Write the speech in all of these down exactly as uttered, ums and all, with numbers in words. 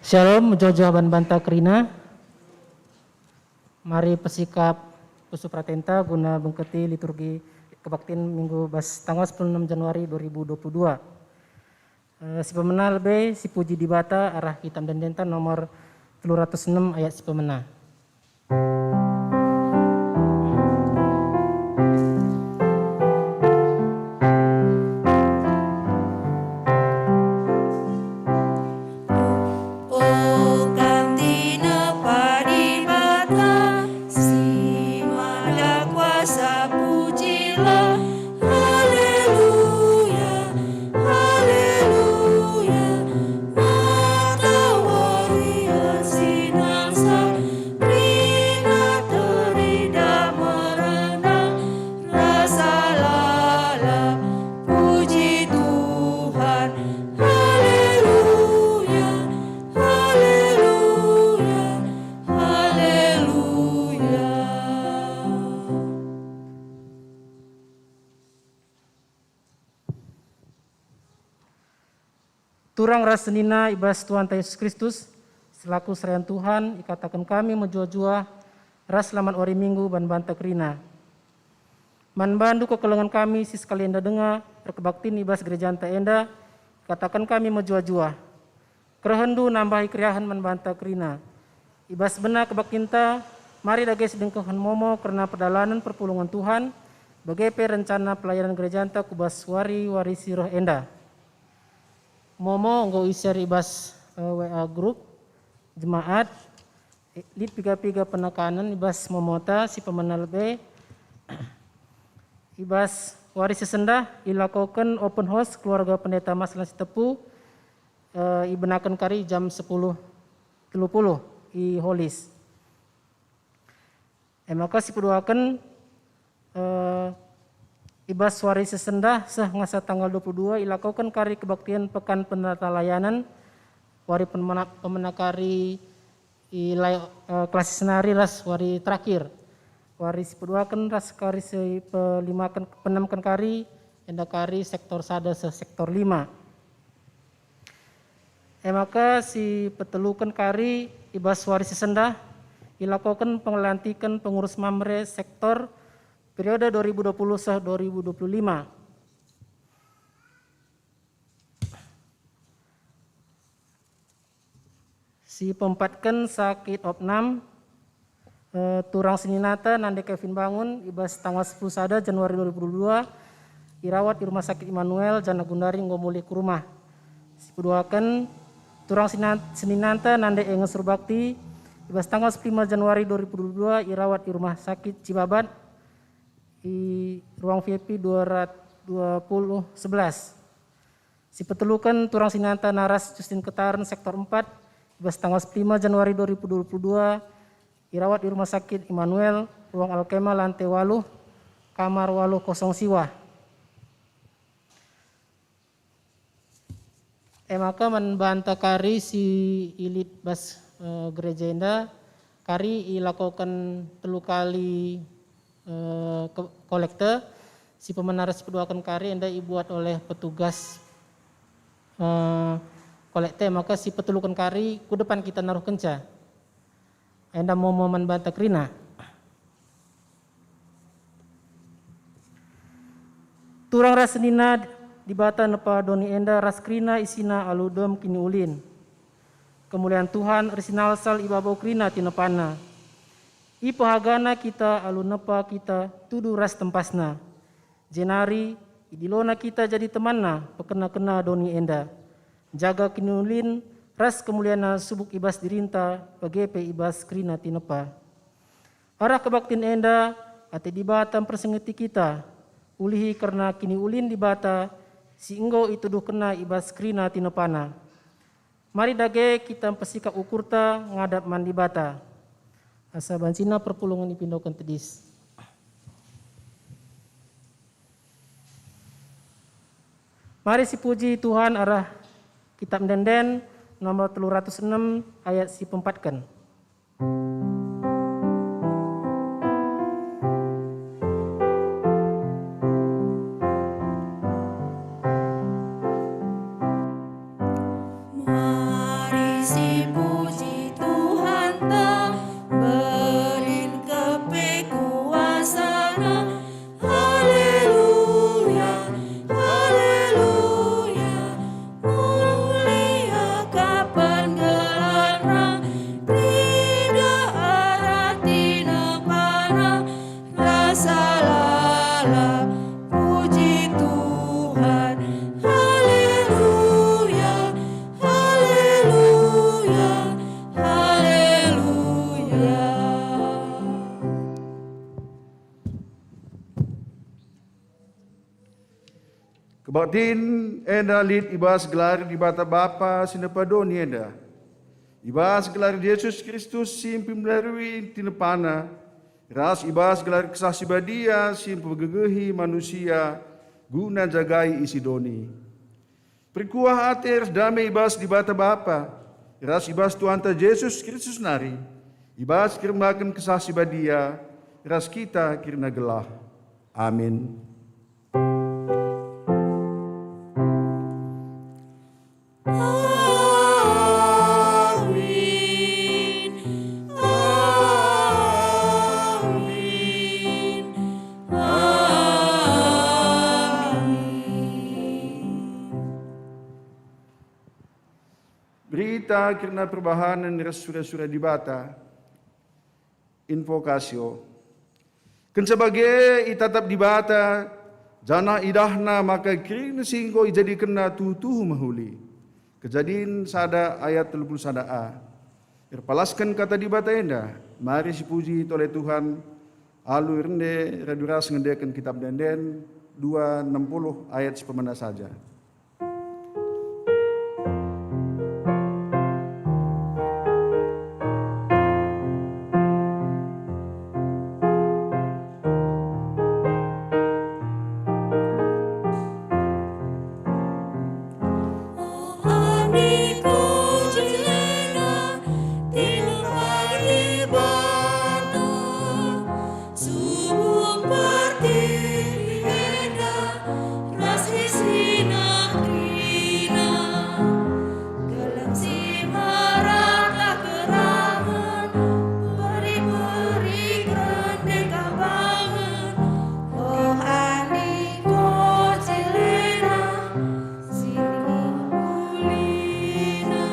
Shalom, mejuah-juah ban banta kerina. Mari pesikap pusuh peratenta guna bengketi liturgi kebaktin Minggu bas tanggal sepuluh enam Januari dua ribu dua puluh dua. Eh, si pemena lebe, si puji Dibata arah Kitab Ende-endenta nomor telu ratus enem ayat si pemena. O kam tinepa Dibata, si mada kuasa, pujilah. Haleluya, haleluya. Matawari ersinar sang, kerina teridah merenang, rasa lalap puji Tuhan. Haleluya, haleluya, haleluya. Turang ras senina i bas Tuhanta Yesus Kristus, selaku serayan Tuhan, ikataken kami mejuah-juah ras selamat wari Minggu ban banta kerina. Man bandu kekelengen kami si sekali enda denga erkebaktin i bas gerejanta enda, ikataken kami mejuah-juah. Kerehenndu nambahi keriahen man banta kerina. I bas bena kebaktinta, mari dage sidengkehken momo kerna perdalanen perpulungen Tuhan, bage pe rencana pelayanan gerejanta ku bas wari-wari si reh enda. Momo enggo i-share i bas, eh, W A grup jemaat, eh, lit piga-piga penekanen i bas momota si pemena lebe. I bas wari si sendah ilakoken open house keluarga Pendeta Maslan Sitepu, eh, ibenaken kari jam sepuluh telu puluh i Holis. E maka si peduaken, eh, i bas wari si sendah seh ngasa tanggal dua puluh dua ilakoken kari kebaktin Pekan Penata Layanen, wari pemena, pemena kari i lai, eh, klasis nari ras wari terakhir. Wari si peduaken ras kari si pelimaken, peenemken kari, enda kari sektor sada seh sektor lima. E maka si peteluken kari i bas wari si sendah, ilakoken pengelantiken pengurus Mamre sektor periode dua ribu dua puluh seh dua ribu dua puluh lima. Si peempatken sakit opnam, eh, turang seninata Nande Kevin Bangun i bas tanggal sepuluh sada Januari dua ribu dua puluh dua, irawat i Rumah Sakit Immanuel, janah gundari enggo mulih ku rumah. Si peduaken, turang sina-, seninata Nande Enges Surbakti, i bas tanggal sepuluh lima Januari dua ribu dua puluh dua, irawat i Rumah Sakit Cibabat, i ruang V I P dua ratus dua puluh sebelas. Si peteluken, turang seninata Naras Justin Ketaren, sektor empat, i bas tanggal sepuluh lima Januari dua ribu dua puluh dua, irawat i Rumah Sakit Immanuel, ruang Alkema, lante waluh, kamar waluh kosong siwah. E maka man banta kari si i lit bas, eh, gereja enda, kari ilakoken telu kali, eh, ke-, kolekte, si pemena ras si peduaken kari enda ibuat oleh petugas, eh, kolekte, maka si peteluken kari ku depan kita naruhkenca. Enda momo man banta kerina. Turang ras senina Dibata nepa doni enda ras kerina isina alu dem kiniulin. Kemulian Tuhan ersinalsal i babo kerina tinepana. Ipehagana kita alu nepa kita tudu ras tempasna. Jenari idilona kita jadi temanna pekena-kena doni enda. Jaga kiniulin ras kemulianna subuk i bas dirinta, bage pe i bas kerina tinepa. Arah kebaktin enda, ate Dibata mpersingeti kita, ulihi kerna kiniulin Dibata si enggo ituduhkenNa i bas kerina tinepana. Mari dage kita mpesikap ukurta ngadap man Dibata. Asa banci perpulungen ipindoken tedis. Mari sipuji Tuhan arah Kitab Ende-enden nomor telu ratus enem ayat si peempatken. Mari si Baktin enda lit i bas gelar Dibata Bapa si nepa doni enda, i bas gelar Jesus Kristus si mpemerui tinepaNa, ras i bas gelar Kesah Si Badia si mpegegehi manusia guna njagai isi doni. Perkuah ate ras dame i bas Dibata Bapa, ras i bas Tuhanta Jesus Kristus nari, i bas kerembaken Kesah Si Badia, ras kita kerina gelah. Amin. Amin. Amin. Amin. Berita kerna perbahanen ras sura-sura Dibata. Invokasio. Kenca bage itatap Dibata, janah idahNa maka kerina si enggo ijadikenNa tuhu-tuhu mehuli. Kejadin sada ayat telu puluh sada a. Erpalasken kata Dibata enda, mari sipuji tole Tuhan, alu rende radu ras ngendeken Kitab Ende-enden dua enem puluh ayat sepemena saja. Subuk pertiwi enda ras isina kerina, keleng si meratlah kerangen, peri-peri kerende kambangen. Oh, andiko jelena, si enggo ulina.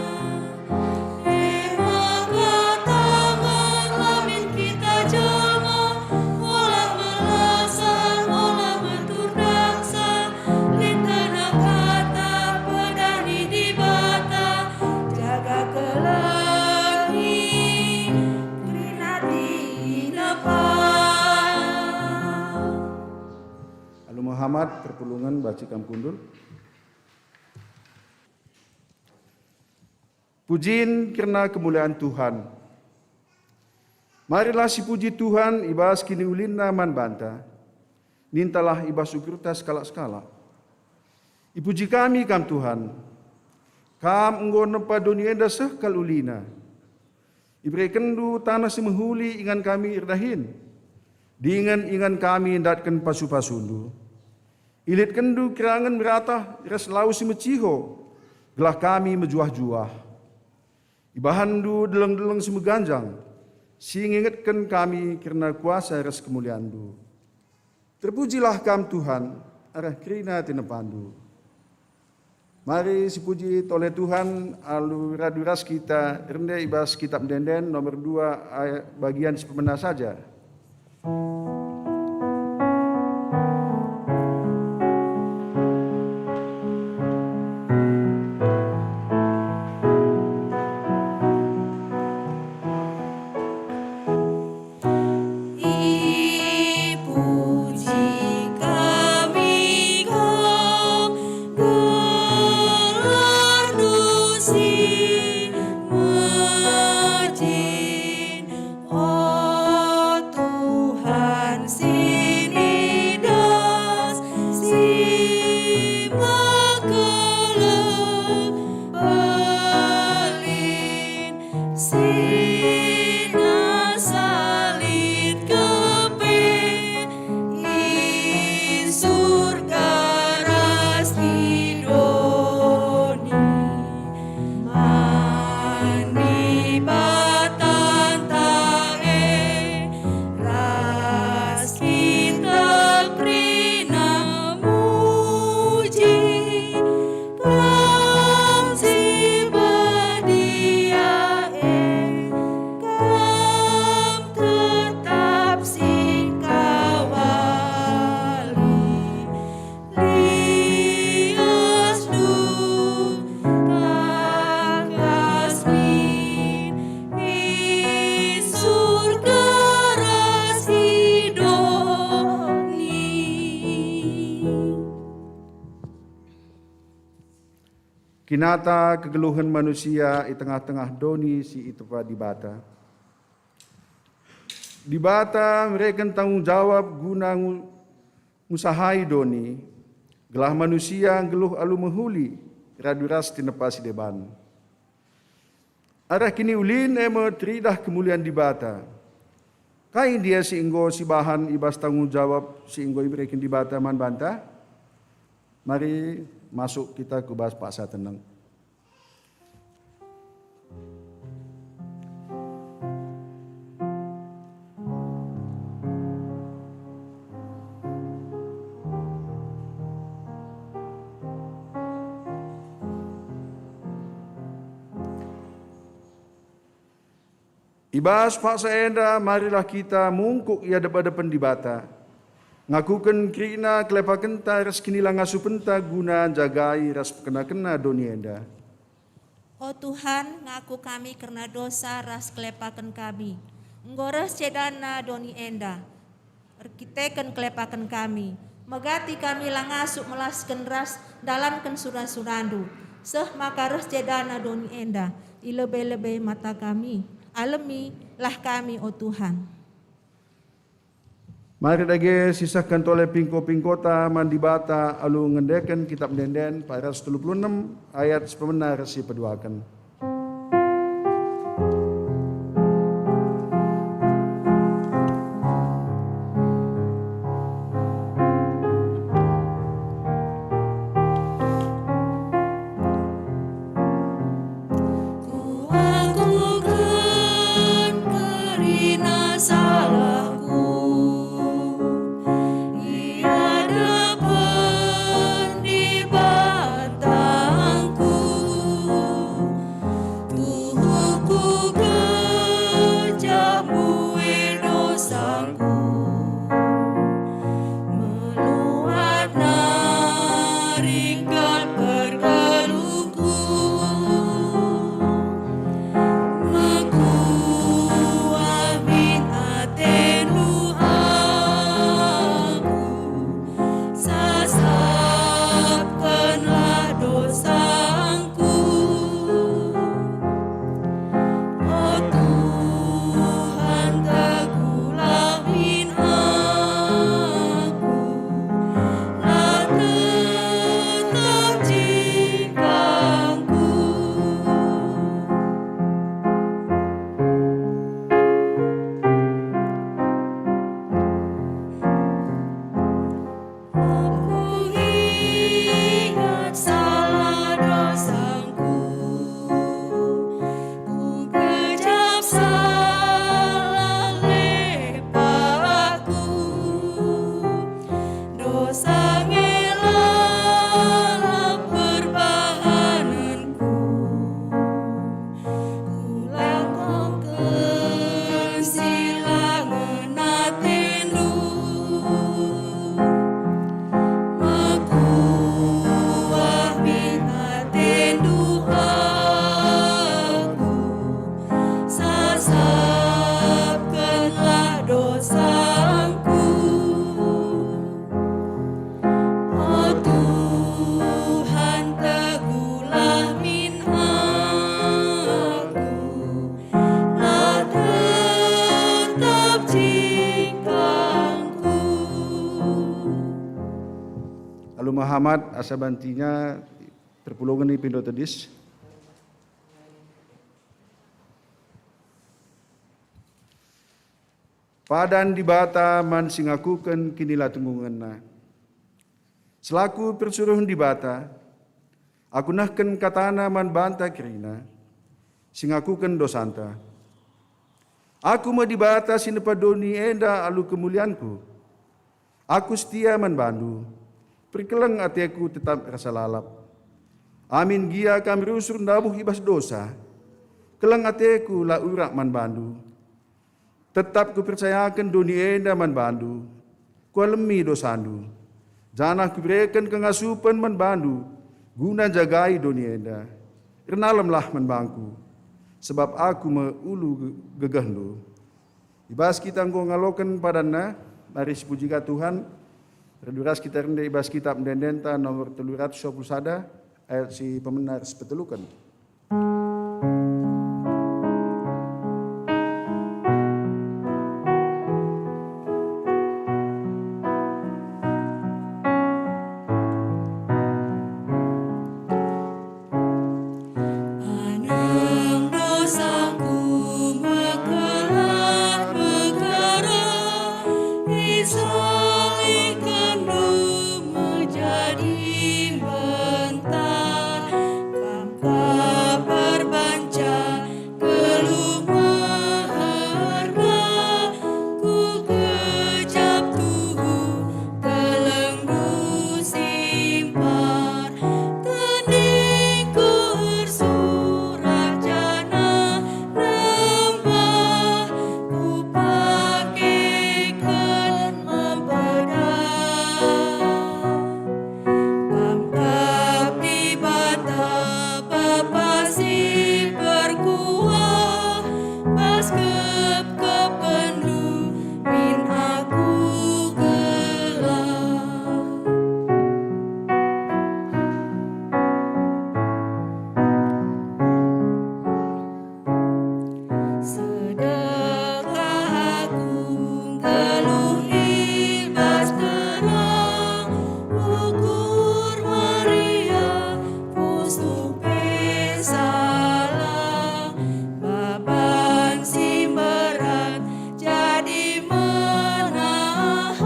E maka tangen la min kita jelma, ola melasan, ola metur daksa, lit kena kata pedani Dibata, jaga kelengi, kerina tinepa. Alu Muhammad, perpulungen, banci kam kundul. Pujin kerna kemulian Tuhan. Marilah sipuji Tuhan i bas kiniulinNa man banta, nintalah i bas ukurta sekalak-sekalak. Ipuji kami Kam, Tuhan. Kam enggo nempa doni enda seh kal ulina. IberekenNdu taneh si mehuli ingan kami erdahin, dingen ingan kami ndatken pasu-pasuNdu. IlitkenNdu kerangen meratah ras lau si meciho, gelah kami mejuah-juah. IbahanNdu deleng-deleng si meganjang, si ngingetken kami kerna kuasa ras kemulianNdu. Terpujilah Kam, Tuhan, arah kerina tinepaNdu. Mari sipuji tole Tuhan alu radu ras kita rende i bas Kitab Ende-enden nomor dua ayat bagian sepemena saja. Ipuji kami Kam, gelarNdu si mejin, o Tuhan Binata kegeluhen manusia i tengah-tengah doni si itepa Dibata. Dibata mereken tanggung jawab guna ngu-, ngusahai doni, gelah manusia nggeluh alu mehuli radu ras tinepa si deban. Arah kiniulin e me teridah kemulian Dibata. Kai ndia si enggo sibahan i bas tanggung jawab si enggo ibereken Dibata man banta? Mari masuk kita ku bas paksa teneng. I bas paksa enda marilah kita mungkuk i adep-adepen Dibata, ngakuken kerina kelepakenta ras kinila ngasupenta guna njagai ras pekena-kena doni enda. O Tuhan, ngaku kami kerna dosa ras kelepaken kami. Enggo reh cedana doni enda. Erkiteken kelepaken kami, megati kami la ngasup melasken ras ndalanken sura-surandu, seh maka reh cedana doni enda i lebe-lebe mata kami. Alemilah kami, o Tuhan. Mari dage sisehken tole pingko-pingkota man Dibata alu ngendeken Kitap Ende-enden, paragraf telu puluh enem, ayat sepemena ras si peduaken. Kuakapken kerina salahku i adepen Dibata ku, tuhu ku gejah mbue dosangku. Meluat nari kal pergeluhku. Mekuah min atendu aku, sasapkenlah dosangku. O Tuhan, teguhlah min aku, la tetap jingkangku. Kuingat salah dosangku, kugejap salah lepakku. Dosa nge lalap perbahanenku. Kulakoken si la ngena atendu. Mekuah min atendu aku, sasapkenlah dosangku. O Tuhan, teguhlah min aku, la tetap jingkangku. Alu mehamat asa bantina perpulungen i pindo tedis. Padan Dibata man si ngakuken kinilatunggungenna. Selaku persuruhen Dibata, aku nehken katana man banta kerina, si ngakuken dosanta. Aku me Dibata si nepa doni enda alu kemulianku. Aku setia man bandu, perkeleng ateku tetap rasa lalap. Amin gia kam rusur ndabuh i bas dosa, keleng ateku la urak man bandu. Tetap kupercayaken doni enda man bandu, kualemi dosandu, janah kubereken kengasupen man bandu guna njagai doni enda. Ernalemlah man bangku, sebab aku me ulu ge-, gegehndu. I bas kita enggo ngaloken padanna, mari sipuji ka Tuhan. Radu ras kita rende i bas Kitap Ende-endenta nomor telu ratus dua puluh sada, ayat si pemena ras peteluken. Anem dosaku mekelah mekara, isalihkenndu me jadi bentah. Kam kap perbanca geluh meherga, ku gejap tuhu kelengndu simpar. Tendingku ersurak janah nembah, kupakeken mempeda. Kam kap Dibata Bapa si perkuah, bas kepkepenndu min aku gelah. Sedekah aku nggeluh i bas terang, ukur meriah, pusuh pe salah. Beban si mberat jadi menahan,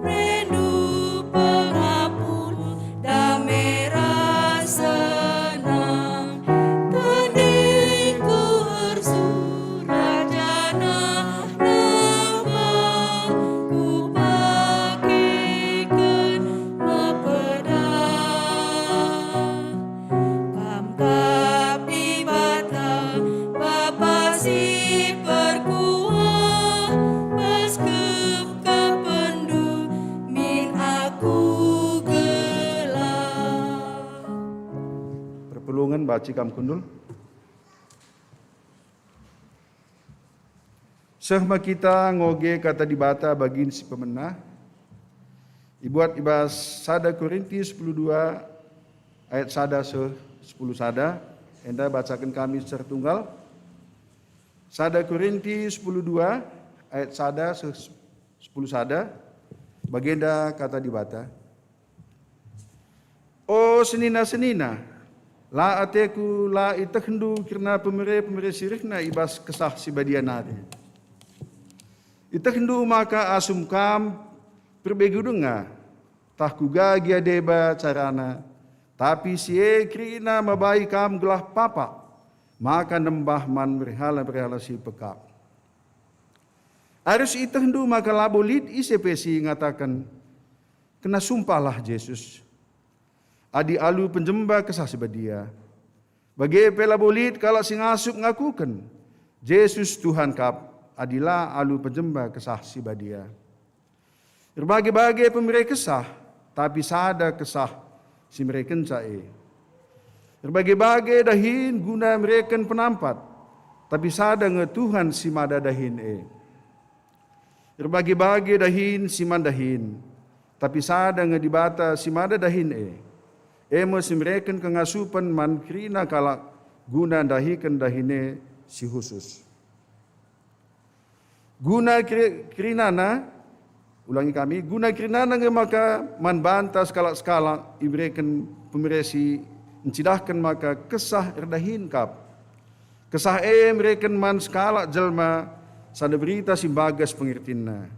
rindu pengapul, dame ras senang. Tendingku ersurak janah nembah, kupakeken mepeda. Kam kap Dibata, Bapa si perkuah, bas kepkepenndu min aku gelah. Perpulungen banci kam kundul. Seh me kita ngoge Kata Dibata bagin si pemena, ibuat i bas sada Korinti sepuluh dua ayat sada seh sepuluh sada, enda bacaken kami secara tunggal. Sada Korinti sepuluh dua ayat sada seh sepuluh sada, bagenda Kata Dibata. O senina-senina, la ateku la itehndu kerna pemere-pemere si rehna i bas Kesah Si Badia nari. Itehndu maka asum kam perbegu denga, tah kuga gia deba carana, tapi si e kerina mabai kam gelah papa, maka nembah man berhala-berhala si pekak. Arus itehndu maka labo lit ise pe si ngataken, "Kena sumpahlah Jesus," adi alu penjemba Kesah Si Badia. Bage pe labo lit kalak si ngasup ngakuken, "Jesus Tuhan kap," adi la alu penjemba Kesah Si Badia. Erbage-bage pemere kesah, tapi sada Kesah si merekenca e. Erbage-bage dahin guna mereken penampat, tapi sada nge Tuhan si mada dahin e. Erbage-bage dahin si man dahin, tapi sada nge Dibata si mada dahin e. E me si mereken kengasupen man kerina kalak guna ndahiken dahin e si khusus. Guna keri-, kerinana, ulangi kami, guna kerinana nge maka man banta sekalak-sekalak ibereken pemere si ncidahken maka Kesah erdahin kap. Kesah e mereken man sekalak jelma sada berita si mbagas pengertinna.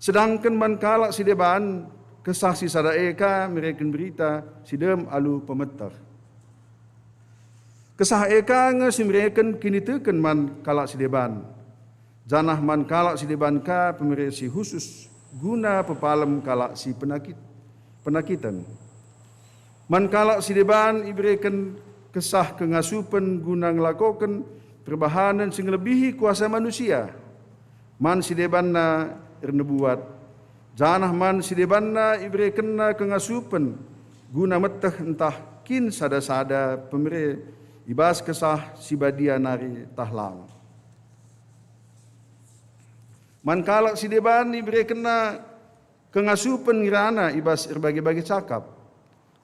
Sedangken man kalak si deban, Kesah si sada e ka mereken berita si dem alu pemeteh. Kesah e ka nge si mereken kiniteken man kalak si deban, janah man kalak si deban ka pemere si khusus guna pepalem kalak si penakit-, penakiten. Man kalak si deban ibereken Kesah kengasupen guna ngelakoken perbahanen si ngelebihi kuasa manusia. Man si debanna ernebuat, janah man si debanna iberekenna kengasupen guna meteh ntah kin sada-sada pemere i bas Kesah Si Badia nari tah lang. Man kalak si deban iberekenna kengasupen ngerana i bas erbage-bage cakap.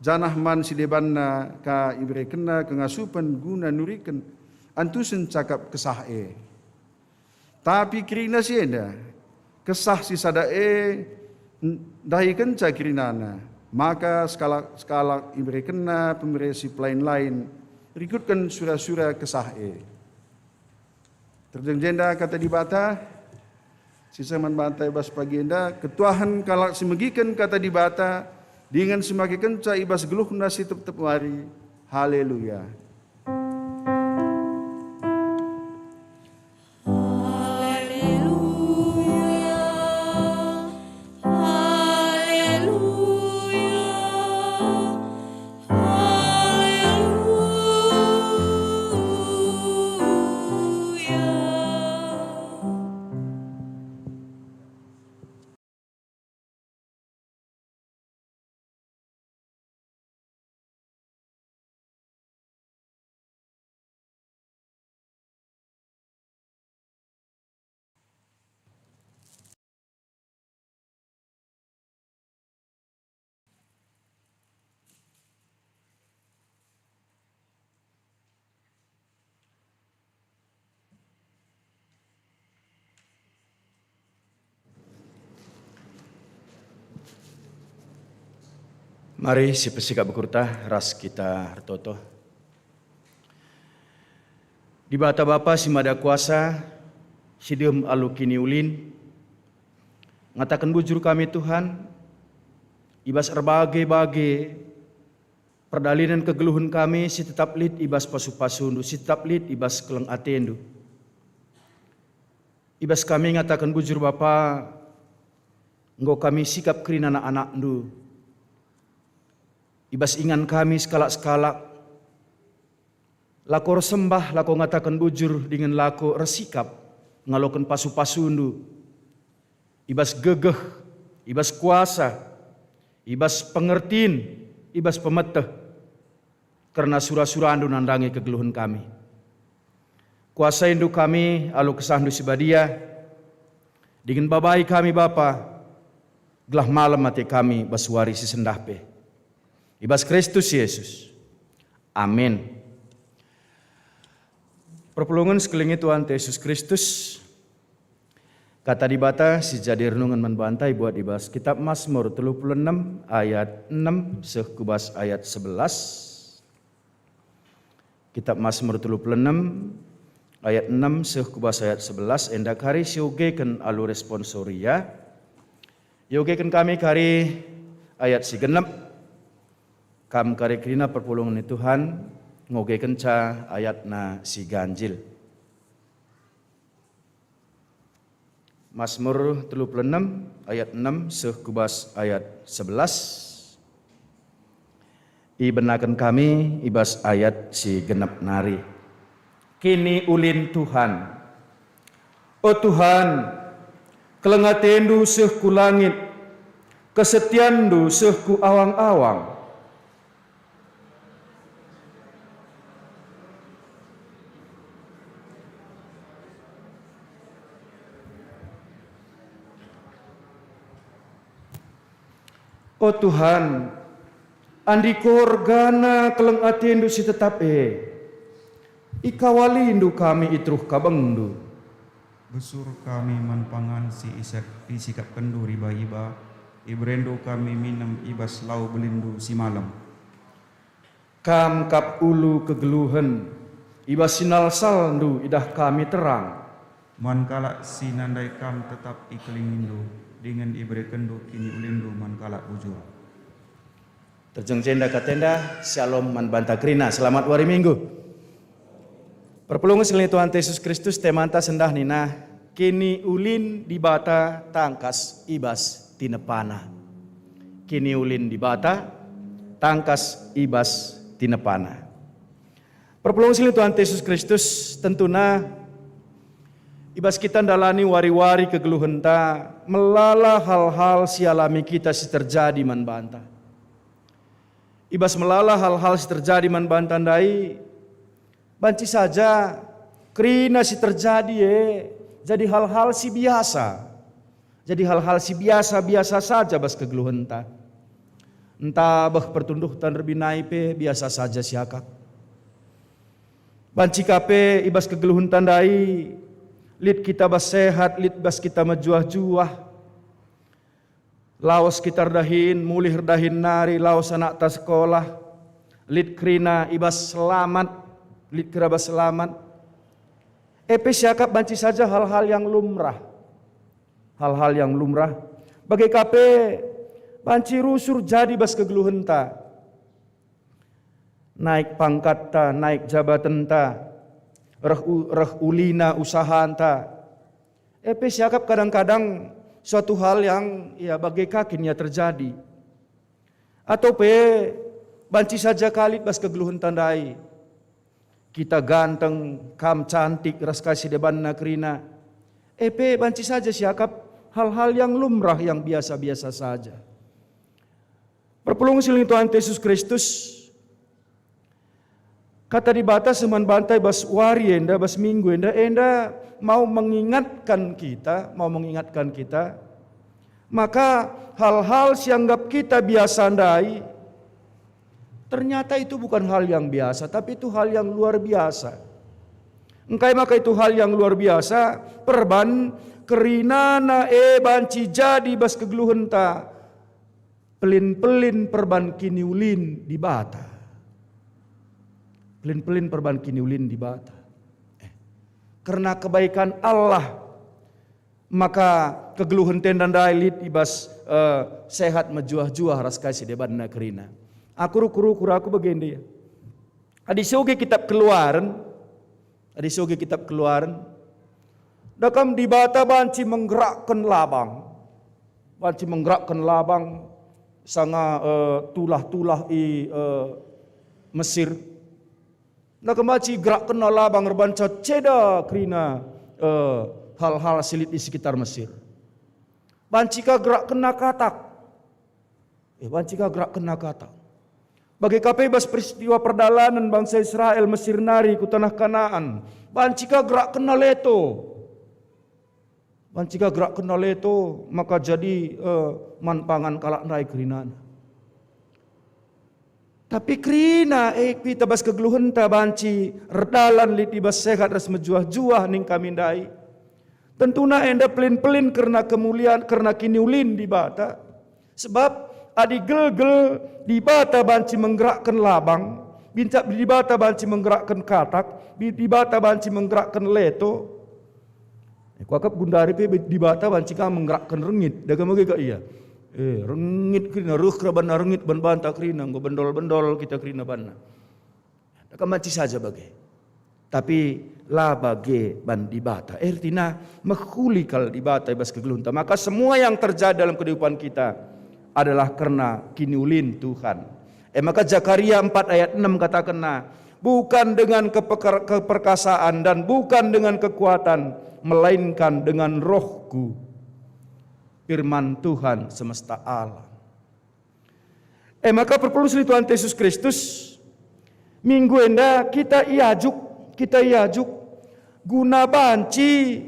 janah man si debanna ka iberekenna kengasupen guna nuriken antusen cakap Kesah e. Tapi kerina si enda, Kesah si sada e ndahikenca kerinana, maka sekalak-sekalak iberekenna pemere si pelain-lain rikutken sura-sura Kesah e. Terjeng jenda kata Dibata, siseh man banta i bas pagi enda, ketuahen kalak si megiken kata Dibata, dingen si makekenca i bas geluhna si tep-tep wari. Haleluya. Haleluya, haleluya, haleluya. Mari sipesikap bekurta ras kita ertoto. Dibata Bapa si Mada Kuasa, si dem alu kiniulin, ngataken bujur kami, Tuhan, i bas erbage-bage perdalinen kegeluhen kami si tetap lit i bas pasu-pasuNdu, si tetap lit i bas keleng ateNdu. I bas kami ngataken bujur, Bapa, enggo kami sikap kerina anak-anakNdu. I bas ingan kami sekalak-sekalak, lako ersembah, lako ngataken bujur, dingen lako ersikap ngaloken pasu-pasuNdu. I bas gegeh, i bas kuasa, i bas pengertin, i bas pemeteh, kerna sura-suraNdu nandangi kegeluhen kami. KuasaiNdu kami alu KesahNdu si Badia, dingen babai kami, Bapa, gelah malem ate kami bas wari si sendah pe. I bas Kristus Yesus. Amin. Perpulungen si kekelengi Tuhanta Yesus Kristus, Kata Dibata si jadi renungen man banta ibuat i bas Kitap Masmur telu puluh enem ayat enem seh ku bas ayat sebelas. Kitap Masmur telu puluh enem ayat enem seh ku bas ayat sebelas, enda kari siogeken alu responsoria. Iogeken kami kari ayat si genep. Kam kari kerina perpulungen ni Tuhan, ngogekenca ayatna si ganjil. Masmur telu puluh enem ayat enem seh ku bas ayat sebelas. Ibenaken kami i bas ayat si genep nari. Kiniulin Tuhan. O Tuhan, keleng atendu seh ku langit, kesetianndu seh ku awang-awang. O Tuhan, andiko ergana keleng atendu si tetap e, ikawalindu kami i teruh kabengndu. Besur kami man pangan si isek-, isikapkenndu riba-iba, iberendu kami minem i bas lau belindu si malem. Kam kap ulu kegeluhen, i bas sinalsalndu idah kami terang. Man kalak si nandai kam tetap ikelengindu, dingen iberekenndu kiniulinndu man kalak bujur. Terjeng jenda katenda, Shalom man banta kerina. Selamat wari Minggu. Perpulungen si kekelengi Tuhanta Yesus Kristus, temanta sendah nina, Kiniulin Dibata tangkas i bas tinepana. Kiniulin Dibata tangkas i bas tinepana. Perpulungen si kekelengi Tuhanta Yesus Kristus, tentuna i bas kita ndalani wari-wari kegeluhenta, melala hal-hal si alami kita si terjadi man banta. I bas melala hal-hal si terjadi man banta ndai, banci saja kerina si terjadi e jadi hal-hal si biasa. Jadi hal-hal si biasa-biasa saja bas kegeluhenta. Ntabeh pertunduhta erbinai pe biasa saja siakap. Banci ka pe i bas kegeluhenta ndai, lit kita bas sehat, lit bas kita mejuah-juah. Lawes kita erdahin, mulih erdahin nari, lawes anakta sekolah, lit kerina i bas selamat, lit kerina bas selamat. E pe siakap banci saja hal-hal yang lumrah. Hal-hal yang lumrah. Bage ka pe banci rusur jadi bas kegeluhenta. Naik pangkatta, naik jabatenta, reh u-, reh ulina usahanta. E pe siakap kadang-kadang suatu hal yang, ya, bage ka kin ia terjadi. Atau pe banci saja ka lit bas kegeluhenta ndai. Kita ganteng, kam cantik ras kai si debanna kerina. E pe banci saja siakap hal-hal yang lumrah, yang biasa-biasa saja. Perpulungen si lit Tuhan Yesus Kristus, Kata Dibata si man banta i bas wari enda, bas minggu enda, enda mau mengingatkan kita, mau mengingatkan kita, maka hal-hal si anggap kita biasa ndai, ternyata itu bukan hal yang biasa, tapi itu hal yang luar biasa. Engkai maka itu hal yang luar biasa? Perban kerinana e banci jadi bas kegeluhenta pelin-pelin perban kiniulin Dibata. Pelin-pelin perban kiniulin Dibata. Eh, kerna kebaikan Allah, maka kegeluhenta ndai lit i bas, eh, sehat mejuah-juah ras kai si debanna kerina. Aku rukur-rukur aku bagenda. Adi soge kitab Keluaren, adi soge kitab Keluaren, da kam Dibata banci menggerakken labang. Banci menggerakken labang sanga, eh, tulah-tulah i, eh, Mesir. Nah, banci gerakkenna labang erbanca ceda kerina, eh, hal-hal si lit i sekitar Mesir. Banci ka gerakkenna katak. Eh, banci ka gerakkenna katak. Bage ka pe bas peristiwa perdalanen bangsa Israel Mesir nari ku taneh Kanaan. Banci ka gerakkenna leto. Banci ka gerakkenna leto, maka jadi, eh, man pangan kalak ndai kerinana. Tapi kerina, eh, kita bas kegeluhenta banci erdalan lit i bas sehat ras mejuah-juah ning kami ndai. Tentuna enda pelin-pelin kerna kemulian, kerna kiniulin Dibata. Sebab adi gelgel Dibata banci menggerakken labang, bincap Dibata banci menggerakken katak, bi-, Dibata banci menggerakken leto. Eh, kuakap gundari pe Dibata banci ka menggerakken rengit, dage mage ka ia. Eh, rengit kerina, reh kerabanna rengit ban banta kerina, enggo bendol-bendol kita kerina banna. Dage banci saja bage. Tapi la bage ban Dibata. Eh, ertina mehuli kal Dibata i bas kegeluhenta. Maka semua yang terjadi dalam kehidupan kita adalah kerna kiniulin Tuhan. Eh, maka Zakaria empat ayat enam katakenna, "Bukan dengan kepeker-, keperkasaan dan bukan dengan kekuatan, melainkan dengan Roh-Ku." Firman Tuhan semesta alam. E maka perpulungen si lit Tuhan Yesus Kristus, minggu enda kita iajuk, kita iajuk guna banci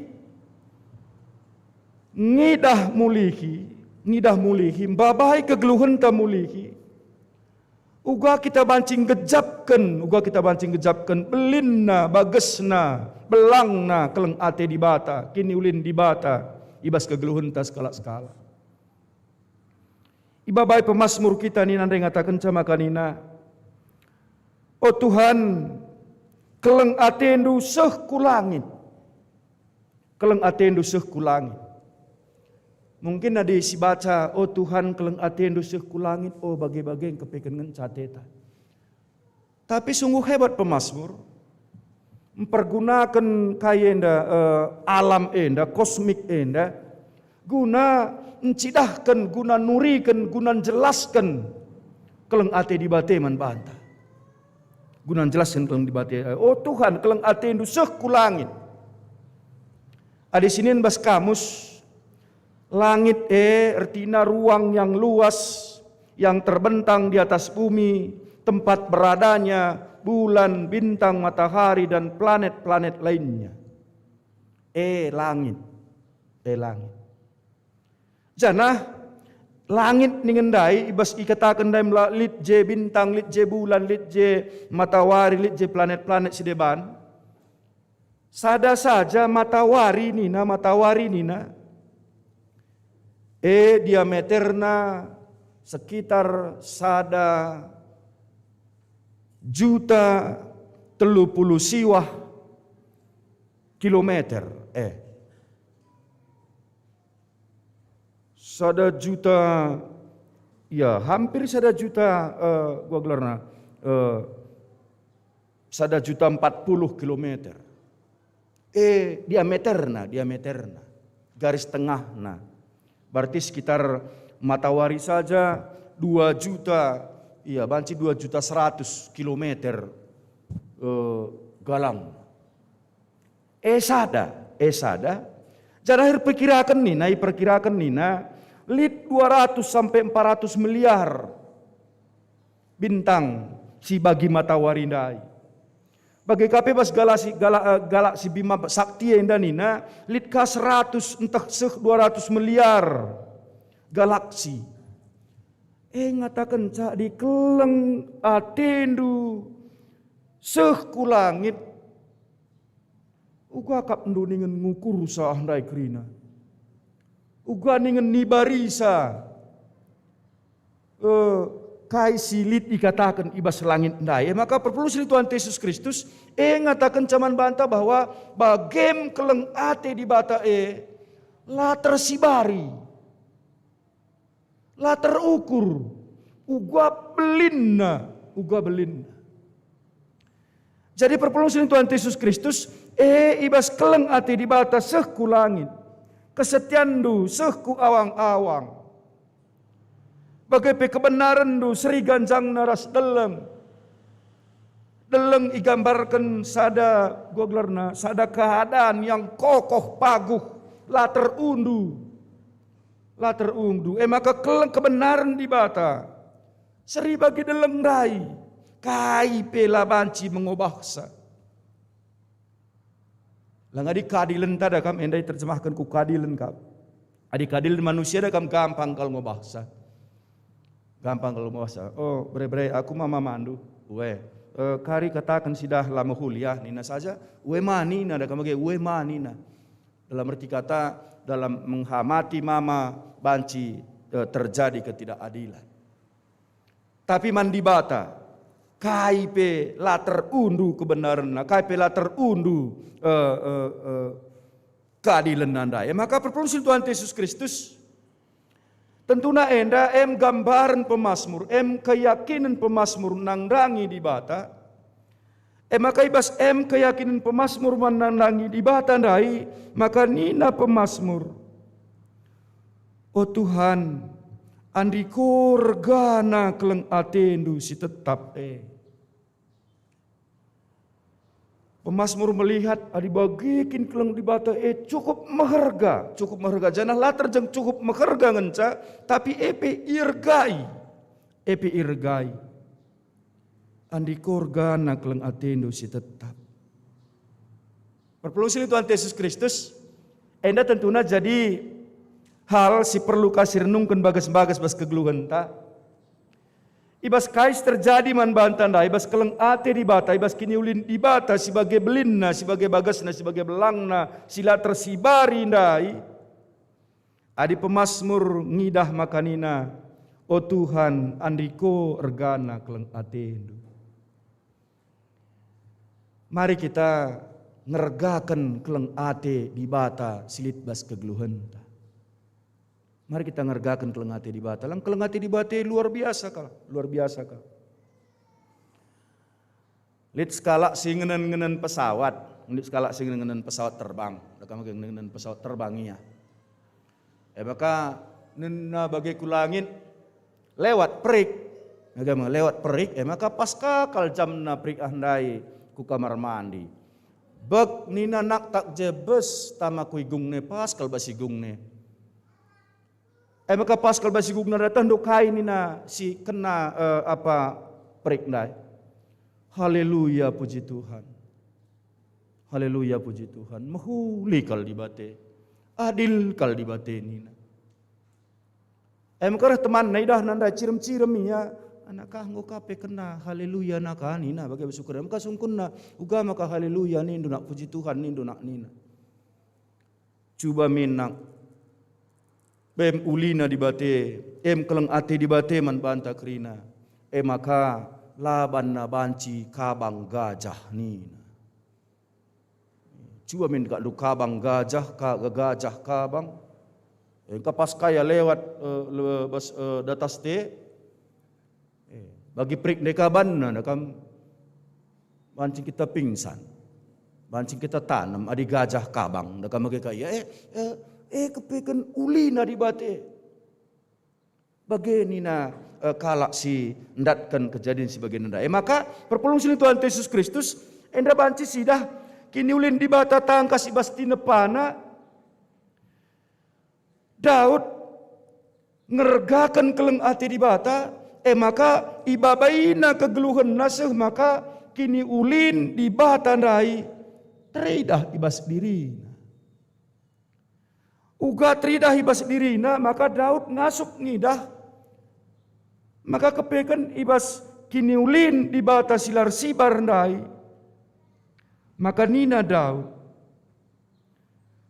ngidah mulihi, ngidah mulihi, mbabai kegeluhenta mulihi. Uga kita banci nggejapken, uga kita banci nggejapken belinna, bagesna, belangna keleng ate Dibata, kiniulin Dibata i bas kegeluhenta sekalak-sekalak. Ibabai pemasmur kita nina ndai ngatakenca maka nina, "O Tuhan, keleng atendu seh ku langit. Keleng atendu seh ku langit." Mungkin adi sibaca, "O Tuhan, keleng atendu seh ku langit," oh, bage-bage engkepeken ngenca ateta. Tapi sungguh hebat pemasmur, mpergunaken kai enda, eh, alam enda, kosmik enda, guna ncidahken, guna nuriken, guna njelasken keleng ate Dibata man banta. Guna njelasken keleng Dibata, eh, "O Tuhan, keleng atendu seh ku langit." Adi sinin bas kamus, langit e ertina ruang yang luas yang terbentang di atas bumi, tempat beradanya bulan, bintang, matahari, dan planet-planet lainnya. E langit, e langit. Janah Langit ningen ndai, ibas ikataken ndai mela-, lit je bintang, lit je bulan, lit je matawari, lit je planet-planet si deban. Sada saja matawari nina, matawari nina, e diameterna sekitar sada juta telu puluh siwah kilometer. Eh, sada juta, ya, hampir sada juta, eh, gua gelarna, eh, sada juta empat puluh kilometer. Eh, diameterna, diameterna. Garis tengahna. Berarti sekitar matawari saja dua juta, iya, banci dua juta seratus kilometer, eh, galang. Eh, sada, eh, sada. Janah erpekiraken nina, iperkiraken nina, lit dua ratus sampai empat ratus miliar bintang si bagi matawari ndai. Bage ka pe bas galaksi-, gala-, eh, galaksi Bima Sakti enda nina, lit ka seratus ntah seh dua ratus miliar galaksi. E ngatakenca adi keleng atendu seh ku langit, uga kap ndu ningen ngukursa ndai kerina. Uga ningen nibarisa, eh, kai si lit ikataken i bas langit ndai. E maka perpulungen Tuhan Yesus Kristus, e ngatakenca man banta bahwa bagem keleng ate Dibata e la tersibari, la terukur, uga belinna, uga belinna. Jadi perpulungen Tuhan Yesus Kristus, e i bas keleng ate Dibata seh ku langit, kesetianndu seh ku awang-awang. Bage pe kebenarenndu seri ganjangna ras deleng. Deleng igambarken sada, gua gelarna, sada keadaan yang kokoh paguh, la terundu. La terundu. E maka keleng kebenaren Dibata seri bagi deleng ndai, kai pe la banci mengobahsa. Lang adi keadilenta da kam, enda iterjemahken ku keadilen kam. Adi keadilen manusia da kam, gampang kal ngobahsa. Gampang kal ngobahsa. Oh, bere-bere, aku mama mandu. Ue. Eh, kari kataken sidah la mehuli ah, nina saja. Ue ma nina da kam age, ue ma nina. Dalam arti kata, dalam menghamati mama banci, eh, terjadi ketidakadilan. Tapi man Dibata, kai pe la terundu kebenarenna, kai pe la terundu, eh, eh, eh, keadilenna ndai. E maka perpulungen Tuhan Yesus Kristus, tentuna enda em gambaren pemasmur, em keyakinen pemasmur nandangi Dibata. E maka i bas em keyakinen pemasmur man nandangi Dibata ndai, maka nina pemasmur, "O Tuhan, andiko ergana keleng atendu si tetap e." Pemasmur melihat adi bage kin keleng Dibata e cukup meherga, cukup meherga, janah la terjeng cukup meherga ngenca, tapi e pe iergai, e pe iergai. Andiko ergana keleng atendu si tetap. Perpulungen Tuhan Yesus Kristus, enda tentuna jadi hal si perlu ka sirenungken bages-bages bas kegeluhenta. I bas kai si terjadi man banta ndai, i bas keleng ate Dibata, i bas kiniulin Dibata si bage belinna, si bage bagesna, si bage belangna, si la tersibari ndai. Adi pemasmur ngidah maka nina, "O Tuhan, andiko ergana keleng atendu." Mari kita ngergaken keleng ate Dibata si lit bas kegeluhenta. Mari kita ngergaken keleng ate Dibata. Lang keleng ate Dibata luar biasa kal, luar biasa kal. Lit sekalak si ngenen-ngenen pesawat, lit sekalak si ngenen-ngenen pesawat terbang. Deka maka ngenen-ngenen pesawat terbang ia. E maka nina bage ku langit, lewat perik. Maka lewat perik, e maka pas ka kal jamna perik ah ndai ku kamar mandi. Bek nina naktak je bes tama ku igungna, pas kal bas igungna. E maka pas kal bas igungna, datah ndo kai nina si kena, eh, apa, perik ndai. Haleluya, puji Tuhan. Haleluya, puji Tuhan. Mehuli kal Dibata. Adil kal Dibata nina. E maka reh temanna idahna ndai cirem-cirem ia, "Anak ah, enggo ka pe kena haleluya naka," nina bage bas ukurna. E maka sungkunna, "Uga maka haleluya nindu nak, puji Tuhan nindu nak," nina. Cuba min nak, em ulina Dibata, em keleng ate Dibata man banta kerina. E maka la banna banci kabang gajah nina. Cuba min kak ndu kabang gajah, ka gajah kabang. Engka pas kaya lewat, eh, le-, bas, eh, datas te. Eh, bagi perik ndai kabanna, nda kam banci kita pingsan. Banci kita tanem adi gajah kabang, nda kam age ka ia. Eh, eh, eh, kepeken ulina Dibata. Bage nina, eh, kalak si ndatken kejadin si bage ndai. E maka, perpulung si lit Tuhanta Jesus Kristus, enda banci sidah kiniulin Dibata tangkas i bas tinepana. Daud ngergaken keleng ate Dibata, e maka ibabaina kegeluhenna seh maka kiniulin Dibata ndai teridah i bas dirina. Uga teridah i bas dirina, maka Daud ngasup ngidah maka kepeken i bas kiniulin Dibata si la ersibar ndai. Maka nina Daud,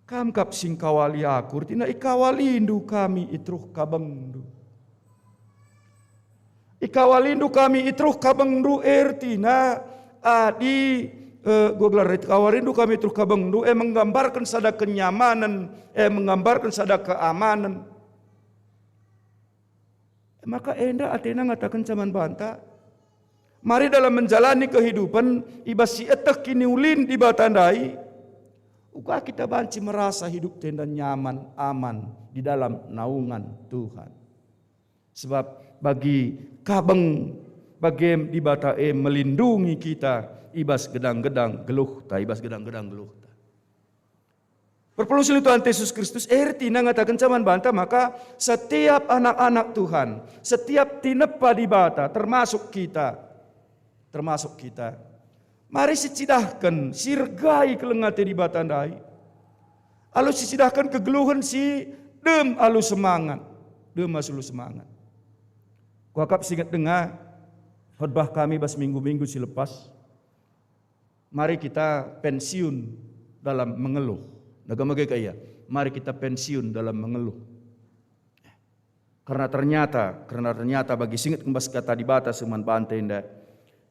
"Kam kap si ngkawali aku," ertina ikawalindu kami i teruh kabengndu. Ikawalindu kami i teruh kabengndu, e ertina adi, eh, gua gelar, ikawalindu kami i teruh kabengndu, e menggambarken sada kenyamanen, e menggambarken sada keamanen. E maka enda atena ngatakenca man banta, mari dalam menjalani kehidupan i bas si eteh kiniulin Dibata ndai, uga kita banci merasa hidup tenda nyaman, aman di dalam naungan Tuhan. Sebab bagi kabeng bagem Dibata e melindungi kita i bas gedang-gedang geluhta, i bas gedang-gedang geluhta. Perpulung si lit Tuhanta Jesus Kristus, e ertina ngatakenca man banta maka setiap anak-anak Tuhan, setiap tinepa Dibata, termasuk kita, termasuk kita, mari sicidahken, sirgai keleng ate Dibata ndai. Alu sicidahken kegeluhen si dem alu semangat, dem alu semangat. Kuakap si inget denga khotbah kami bas minggu-minggu si lepas. Mari kita pensiun dalam mengeluh. Nda kam age ka ia. Mari kita pensiun dalam mengeluh. Karena ternyata, karena ternyata bagi si inget bas kata Dibata si man banta enda,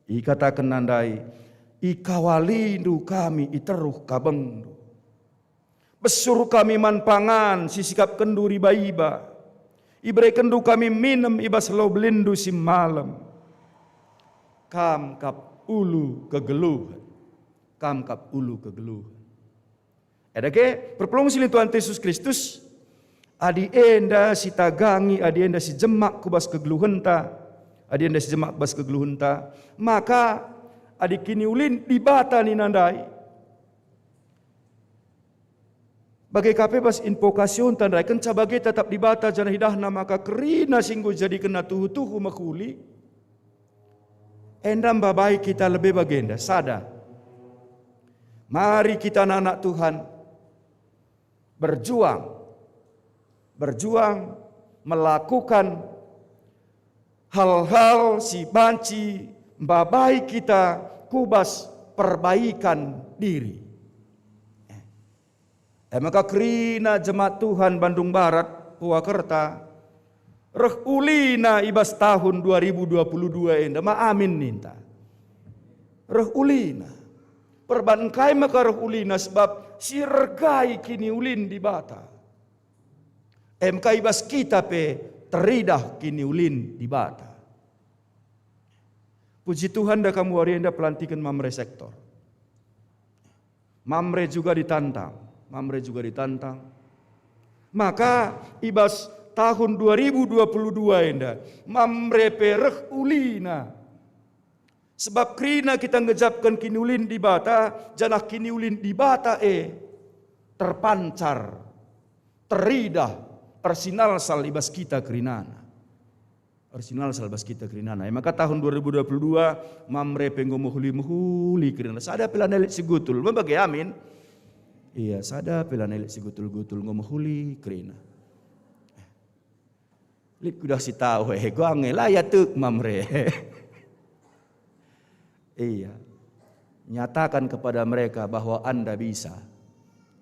ikatakenna ndai, "Ikawalindu kami i teruh kabengndu. Besur kami man pangan si sikapkenndu riba-iba. Iberekenndu kami minem i bas lau belinndu si malem." Kam kap ulu kegeluhen. Kam kap ulu kegeluhen. E dage, perpulung si lit Tuhanta Jesus Kristus, adi enda sitagangi, adi enda sijemak ku bas kegeluhenta, adi enda sijemak ku bas kegeluhenta, maka adi kiniulin Dibata nina ndai, bage ka pe bas invokasionta ndai, kenca bage tatap Dibata janah idahna maka kerina si enggo ijadikenna tuhu-tuhu mehuli, enda mbabai kita lebe bagenda. Sada, mari kita anak-anak Tuhan berjuang, berjuang melakukan hal-hal si banci mbabai kita ku bas perbaikan diri. E maka kerina jemaat Tuhan Bandung Barat, Purwakerta, reh ulina i bas tahun dua ribu dua puluh dua enda, ma amin ninta. Reh ulina. Perban engkai maka reh ulina? Sebab sirgai kiniulin Dibata. E maka i bas kita pe teridah kiniulin Dibata. Puji Tuhan, enda kam wari enda pelantiken Mamre sektor. Mamre juga ditantang, Mamre juga ditantang. Maka i bas tahun dua ribu dua puluh dua enda, Mamre pe reh ulina. Sebab kerina kita ngejapken kiniulin Dibata, janah kiniulin Dibata e terpancar, teridah, ersinalsal i bas kita kerinana. Ersinalsal i bas kita kerinana. E maka tahun dua ribu dua puluh dua, Mamre pe enggo mehuli-mehuli kerina. Sada pe la nelik si gutul. Mebage amin. Iya, sada pe la nelik si gutul-gutul, enggo mehuli kerina. Lit kudah si tau, eh, guang, eh, la ia tek Mamre. Iya. Nyatakan kepada mereka bahwa Anda bisa.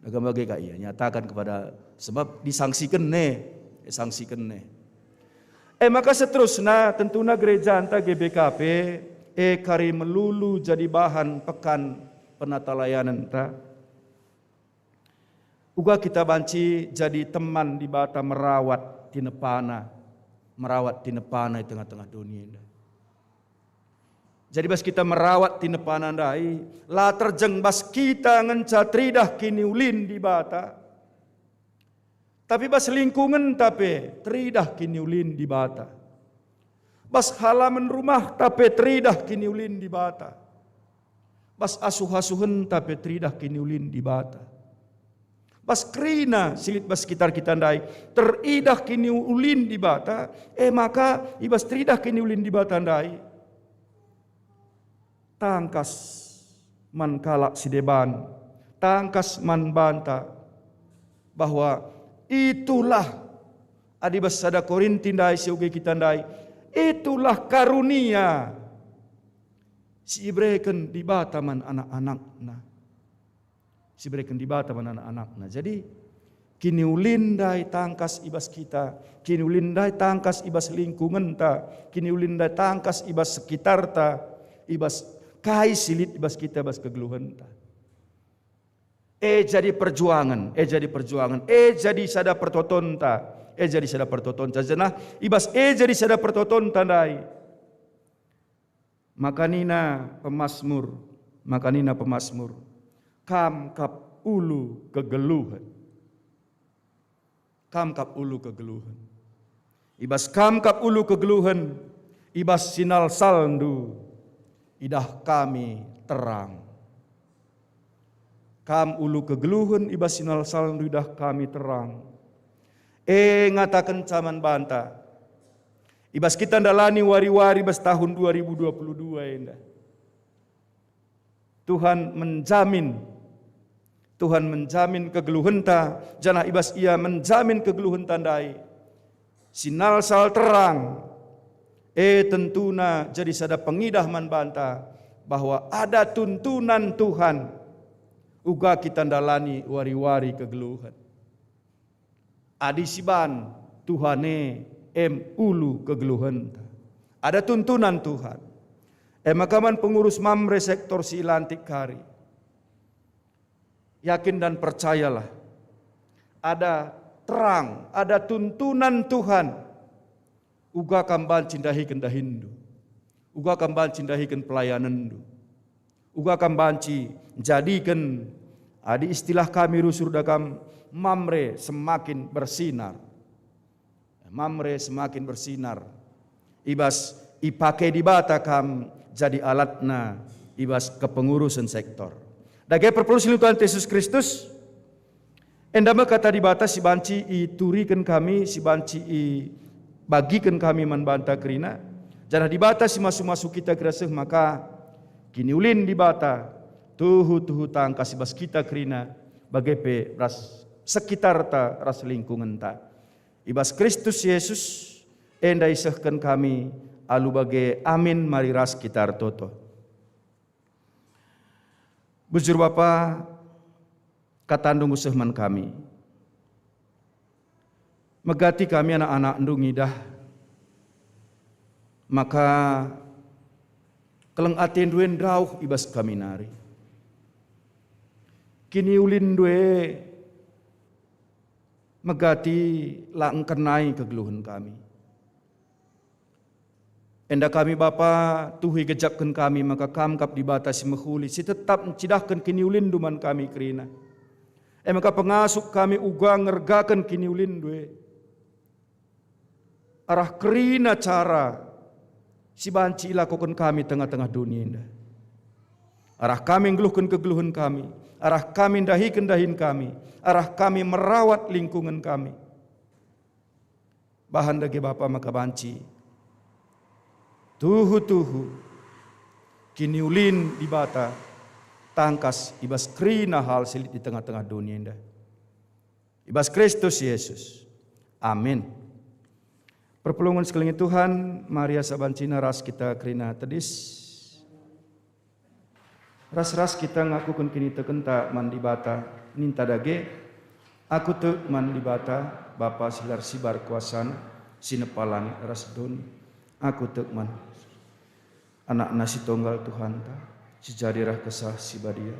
Bage-bage ka ia, nyatakan kepada, sebab disangsiken ne, disangsiken ne. E maka seterusna tentuna gerejanta G B K P, e kari melulu jadi bahan pekan penatalayanenta. Uga kita banci jadi teman Dibata merawat tinepana, merawat tinepana i tengah-tengah doni enda. Jadi bas kita merawat tinepana ndai, la terjeng bas kita ngenca teridah kiniulin Dibata, tapi bas lingkungenta pe teridah kiniulin Dibata. Bas halaman rumahta pe teridah kiniulin Dibata. Bas asuh-asuhenta pe teridah kiniulin Dibata. Bas kerina si lit bas sekitar kita ndai teridah kiniulin Dibata, e maka i bas teridah kiniulin Dibata ndai, tangkas man kalak si deban, tangkas man banta, bahwa itulah, adi bas sada Korinti ndai si uge kita ndai, itulah karunia si ibereken Dibata man anak-anakNa. Si ibereken Dibata man anak-anakNa. Jadi, kiniulin ndai tangkas i bas kita, kiniulin ndai tangkas i bas lingkungenta, kiniulin ndai tangkas i bas sekitarta, i bas kai si lit i bas kita, i bas kegeluhenta. E jadi perjuangen, e jadi perjuangen, e jadi sada pertotonta, e jadi sada pertotonta, janah i bas e jadi sada pertotonta ndai. Maka nina pemasmur, maka nina pemasmur, "Kam kap ulu kegeluhen. Kam kap ulu kegeluhen. I bas Kam kap ulu kegeluhen, i bas sinalsalNdu idah kami terang." Kam ulu kegeluhen, i bas sinalsalNdu idah kami terang. E ngatakenca man banta, i bas kita ndalani wari-wari bas tahun dua ribu dua puluh dua enda, Tuhan menjamin, Tuhan menjamin kegeluhenta, janah i bas Ia menjamin kegeluhenta ndai, sinalsal terang, e tentuna jadi sada pengidah man banta bahwa ada tuntunan Tuhan uga kita ndalani wari-wari kegeluhen. Adi siban Tuhan e em ulu kegeluhenta, ada tuntunan Tuhan. E maka man pengurus Mamre sektor si ilantik kari, yakin dan percayalah, ada terang, ada tuntunan Tuhan. Uga kam banci ndahiken dahinndu, uga kam banci ndahiken pelayanenndu, uga kam banci njadiken, adi istilah kami rusur da kam, Mamre semakin bersinar. Mamre semakin bersinar. I bas ipake Dibata kam jadi alatNa i bas kepengurusen sektor. Dage perpulus Tuhan Yesus Kristus, enda me kata Dibata si banci ituriken kami, si banci ibagiken kami man banta kerina. Janah Dibata si masu-masu kita kerina seh maka kiniulin Dibata tuhu-tuhu tangkas i bas kita kerina, bage pe ras sekitarta ras lingkungenta. I bas Kristus Yesus, enda isehken kami alu bage. Amin, mari ras kita ertoto. Bujur Bapa, kataNdu enggo seh man kami. Megati kami anak-anakNdu ngidah maka keleng ateNdu e ndauh i bas kami nari. KiniulinNdu e megati la engkenai kegeluhen kami. Enda kami Bapa, tuhu igejapken kami maka Kam kap Dibata si mehuli, si tetap ncidahken kiniulinNdu man kami kerina. E maka pengasup kami uga ngergaken kiniulinNdu e. Arah kerina cara si banci ilakoken kami tengah-tengah doni enda. Arah kami nggeluhken kegeluhen kami, arah kami ndahiken dahin kami, arah kami merawat lingkungen kami. Bahan dage Bapa maka banci tuhu-tuhu kiniulin Dibata tangkas i bas kerina hal si lit i tengah-tengah doni enda. I bas Kristus Yesus. Amin. Perpulungen sekalian Tuhan, mari asa banci ras kita kerina tedis. Ras-ras kita ngakuken kinitekenta man Dibata, ninta dage, "Aku tek man Dibata, Bapa si la ersibar kuasana, si nepa langit ras doni. Aku tek man AnakNa si Tonggal Tuhanta, si jadi arah Kesah Si Badia,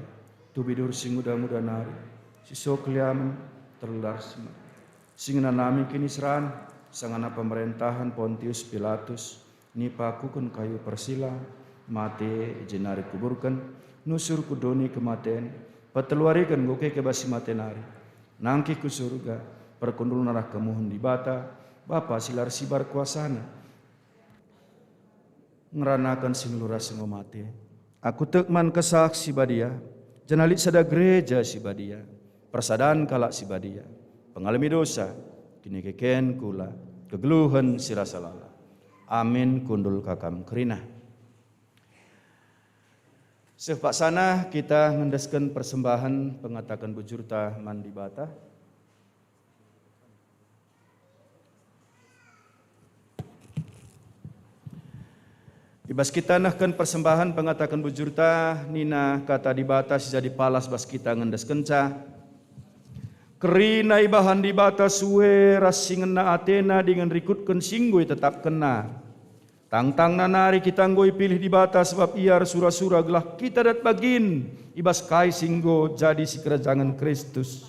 tubi duhur si nguda-nguda nari, si so keliamen, terlar si meriah, si ngenanami kiniseran, sangana pemerentahen Pontius Pilatus, nipakuken kayu persilang, mate, jenari kuburken, nusur ku doni kematen, peteluariken enggo keke bas si mate nari, nangkih ku Surga, perkundulna arah kemuhen Dibata, Bapa si la ersibar kuasana, ngeranaken si nggeluh ras si enggo mate. Aku tek man Kesah Si Badia, janah lit sada gereja si badia, persadan kalak si badia, pengalemi dosa, kinikeken kula, kegeluhen si rasa lalap. Amin, kundul ka kam kerina." Seh paksana kita ngendesken persembahen pengataken bujurta man Dibata. I bas kita nehken persembahen pengataken bujurta, nina Kata Dibata si jadi palas bas kita ngendeskenca, "Kerina ibahan Dibata sue ras si ngena atena dingen rikutken si enggo itetapkenNa. Tangtangna nari kita enggo ipilih Dibata, sabap Ia ersura-sura gelah kita dat bagin i bas kai si enggo jadi sikerajangen Kristus.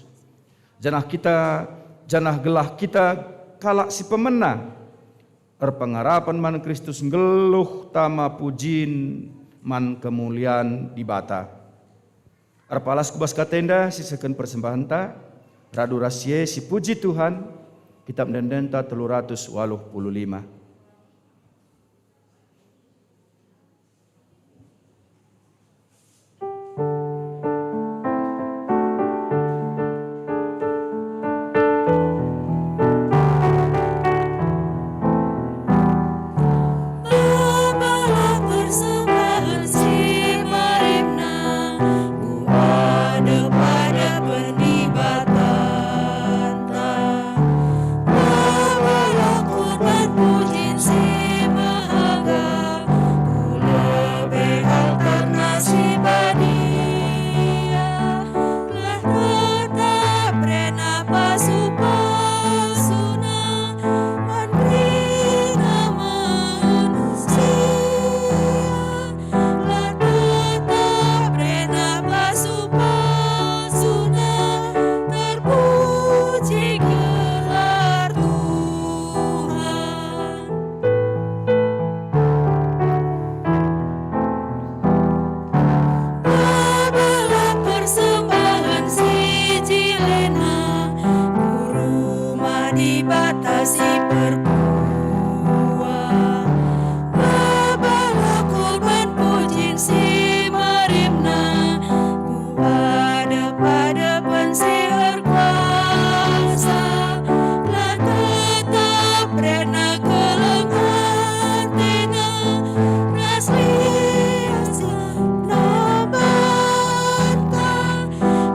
Janah kita, janah gelah kita kalak si pemena, erpengarapen man Kristus, nggeluh tama pujin man kemulian Dibata." Erpalas ku bas kata enda sisehken persembahenta, radu ras si e sipuji Tuhan, Kitap Ende-endenta telu ratus waluh puluh lima. Babalah persembahen si merimna ku adep-adepen Dibatanta. Babalah kurban pujin si mehaga ku lebe altarNa si badia. Gelah tetap rena pasu-pasuNa man kerina manusia. Gelah tetap rena pasu-pasuNa, terpuji gelar Tuhan. Babalah persembahen si jilena ku rumah Dibata si perkuah. Babalah kurban pujin si merimna ku adep-adepen si erkuasa, la tetap rena keleng atena ras lias nabanta,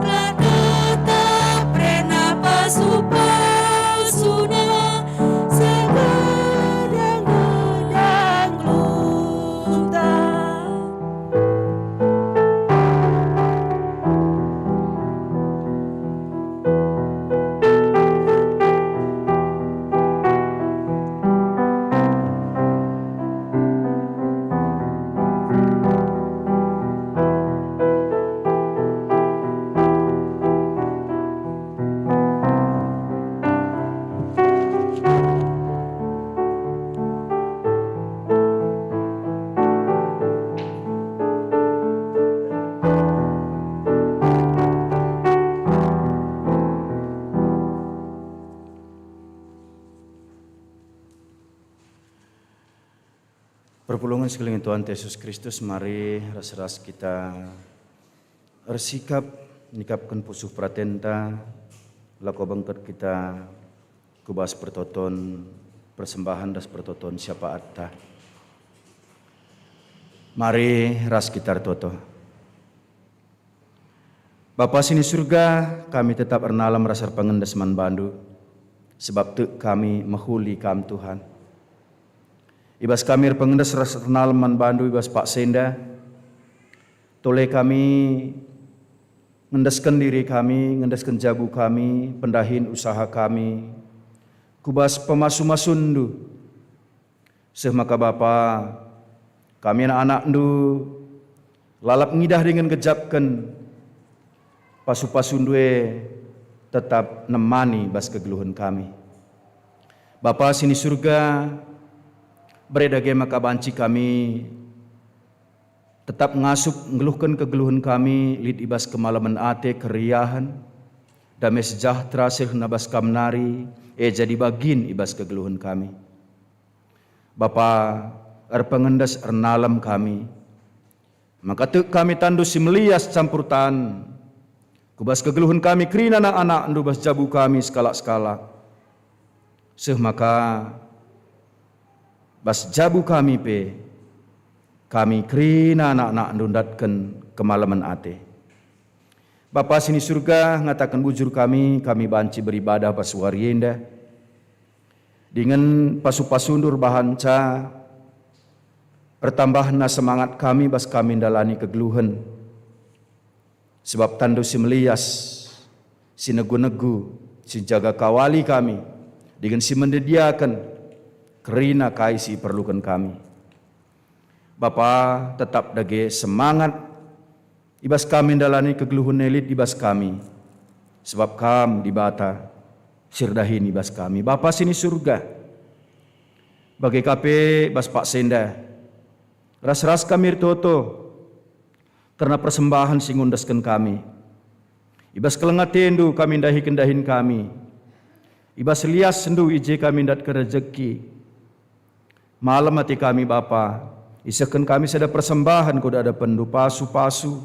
la tetap rena pasu-pasuna segedang-gedang lunta. Perpulungen sekalian Tuhan Yesus Kristus, mari ras-ras kita ersikap, nikapken pusuh peratenta, lako bengket kita ku bas pertoton persembahen ras pertoton syafaatta. Mari ras kita ertoto. Bapa si ni Surga, kami tetap ernalem ras erpengendes man baNdu, sebab tek kami mehuli Kam, Tuhan. I bas kami erpengendes ras ernalem man bandu i bas paksa enda, tole kami ngendesken diri kami, ngendesken jabu kami, pendahin usaha kami, ku bas pemasu-masundu. Seh maka Bapa, kami anak-anakndu, lalap ngidah dingen ngejapken pasu-pasundu e tetap nemani bas kegeluhen kami. Bapa si ni Surga, bere dage maka banci kami tetap ngasup nggeluhken kegeluhen kami lit i bas kemalemen ate, keriahen, dame sejahtera seh na bas Kam nari, e jadi bagin i bas kegeluhen kami. Bapa, erpengendes ernalem kami, maka tek kami tandu si melias campur tan, ku bas kegeluhen kami kerina anak-anakndu bas jabu kami sekalak-sekalak. Seh maka bas jabu kami pe, kami kerina anak-anakndu ndatken kemalemen ate. Bapa si ni Surga, ngataken bujur kami, kami banci beribadah bas wari enda. Dingen pasu-pasundu erbahanca ertambahna semangat kami bas kami ndalani kegeluhen. Sebab tandu si melias, si negu-negu, si jaga kawali kami, dingen si menyediaken kerina kai si iperluken kami. Bapa, tetap dage semangat i bas kami ndalani kegeluhen e lit i bas kami, sebab Kam Dibata si erdahin i bas kami. Bapa si ni Surga, bage ka pe bas paksa enda, ras-ras kami ertoto kerna persembahen si enggo endesken kami. I bas keleng ateNdu kami ndahiken dahin kami. I bas liasNdu i je kami ndatken rejeki. Malem ate kami, Bapa, isehken kami sada persembahen ku adapenNdu, pasu-pasu.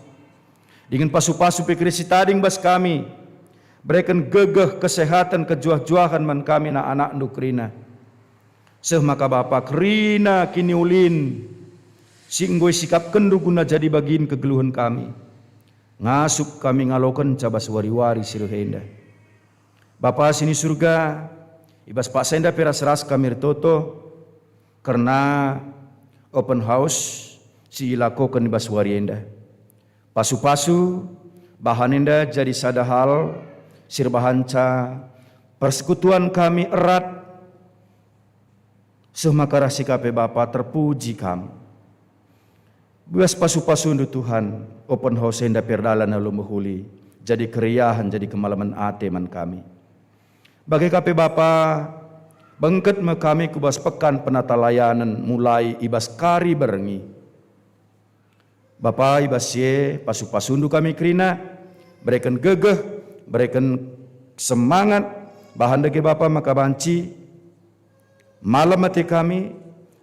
Dingen pasu-pasu pe kerina si tading bas kami. Bereken gegeh, kesehaten, kejuah-juahen man kami anak-anakNdu kerina. Seh maka Bapa kerina kiniulin si enggo isikapkenNdu guna jadi bagin kegeluhen kami. Ngasup kami ngalokenca bas wari-wari si reh enda. Bapa si ni Surga, i bas paksa enda pe ras-ras kami ertoto kerna open house si ilakoken i bas wari enda. Pasu-pasu, bahan enda jadi sada hal si erbahanca persekutuan kami erat, seh maka ras si ka pe Bapa, terpuji Kam. Bas pasu-pasundu Tuhan, open house enda pe erdalan alu mehuli, jadi keriahen, jadi kemalemen ate man kami. Bage ka pe Bapa, bengket me kami ku bas pekan penatalayanen mulai i bas kari berngi. Bapa, i bas si e pasu-pasundu kami kerina, bereken gegeh, bereken semangat, bahan dage Bapa maka banci malem ate kami,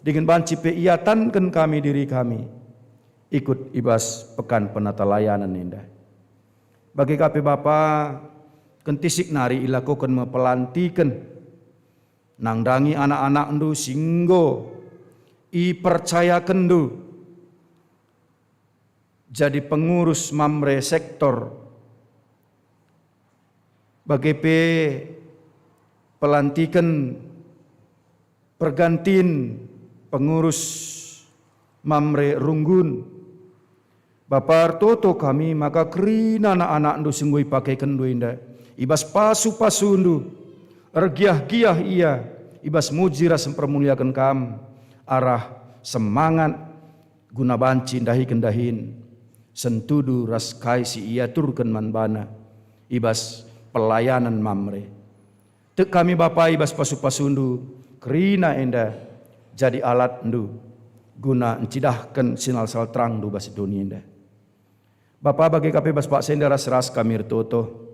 dingen banci pe iatanken kami diri kami ikut i bas pekan penatalayanen enda. Bage ka pe Bapa, kentisik nari ilakoken me pelantiken, nandangi anak-anakNdu si enggo ipercayakenNdu jadi pengurus Mamre sektor, bage pe pelantiken pergantin pengurus Mamre Runggun. Bapa, ertoto kami maka kerina anak-anakNdu si enggo ipakekenNdu enda, i bas pasu-pasuNdu, ergiah-giah ia i bas muji ras mpermuliaken Kam, arah semangat guna banci ndahiken dahin sentudu ras kai si iaturken man bana i bas pelayanen Mamre. Tek kami Bapa i bas pasu-pasuNdu, kerina enda jadi alatNdu guna ncidahken sinalsal terangNdu bas doni enda. Bapa, bage ka pe bas paksa enda ras-ras kami ertoto.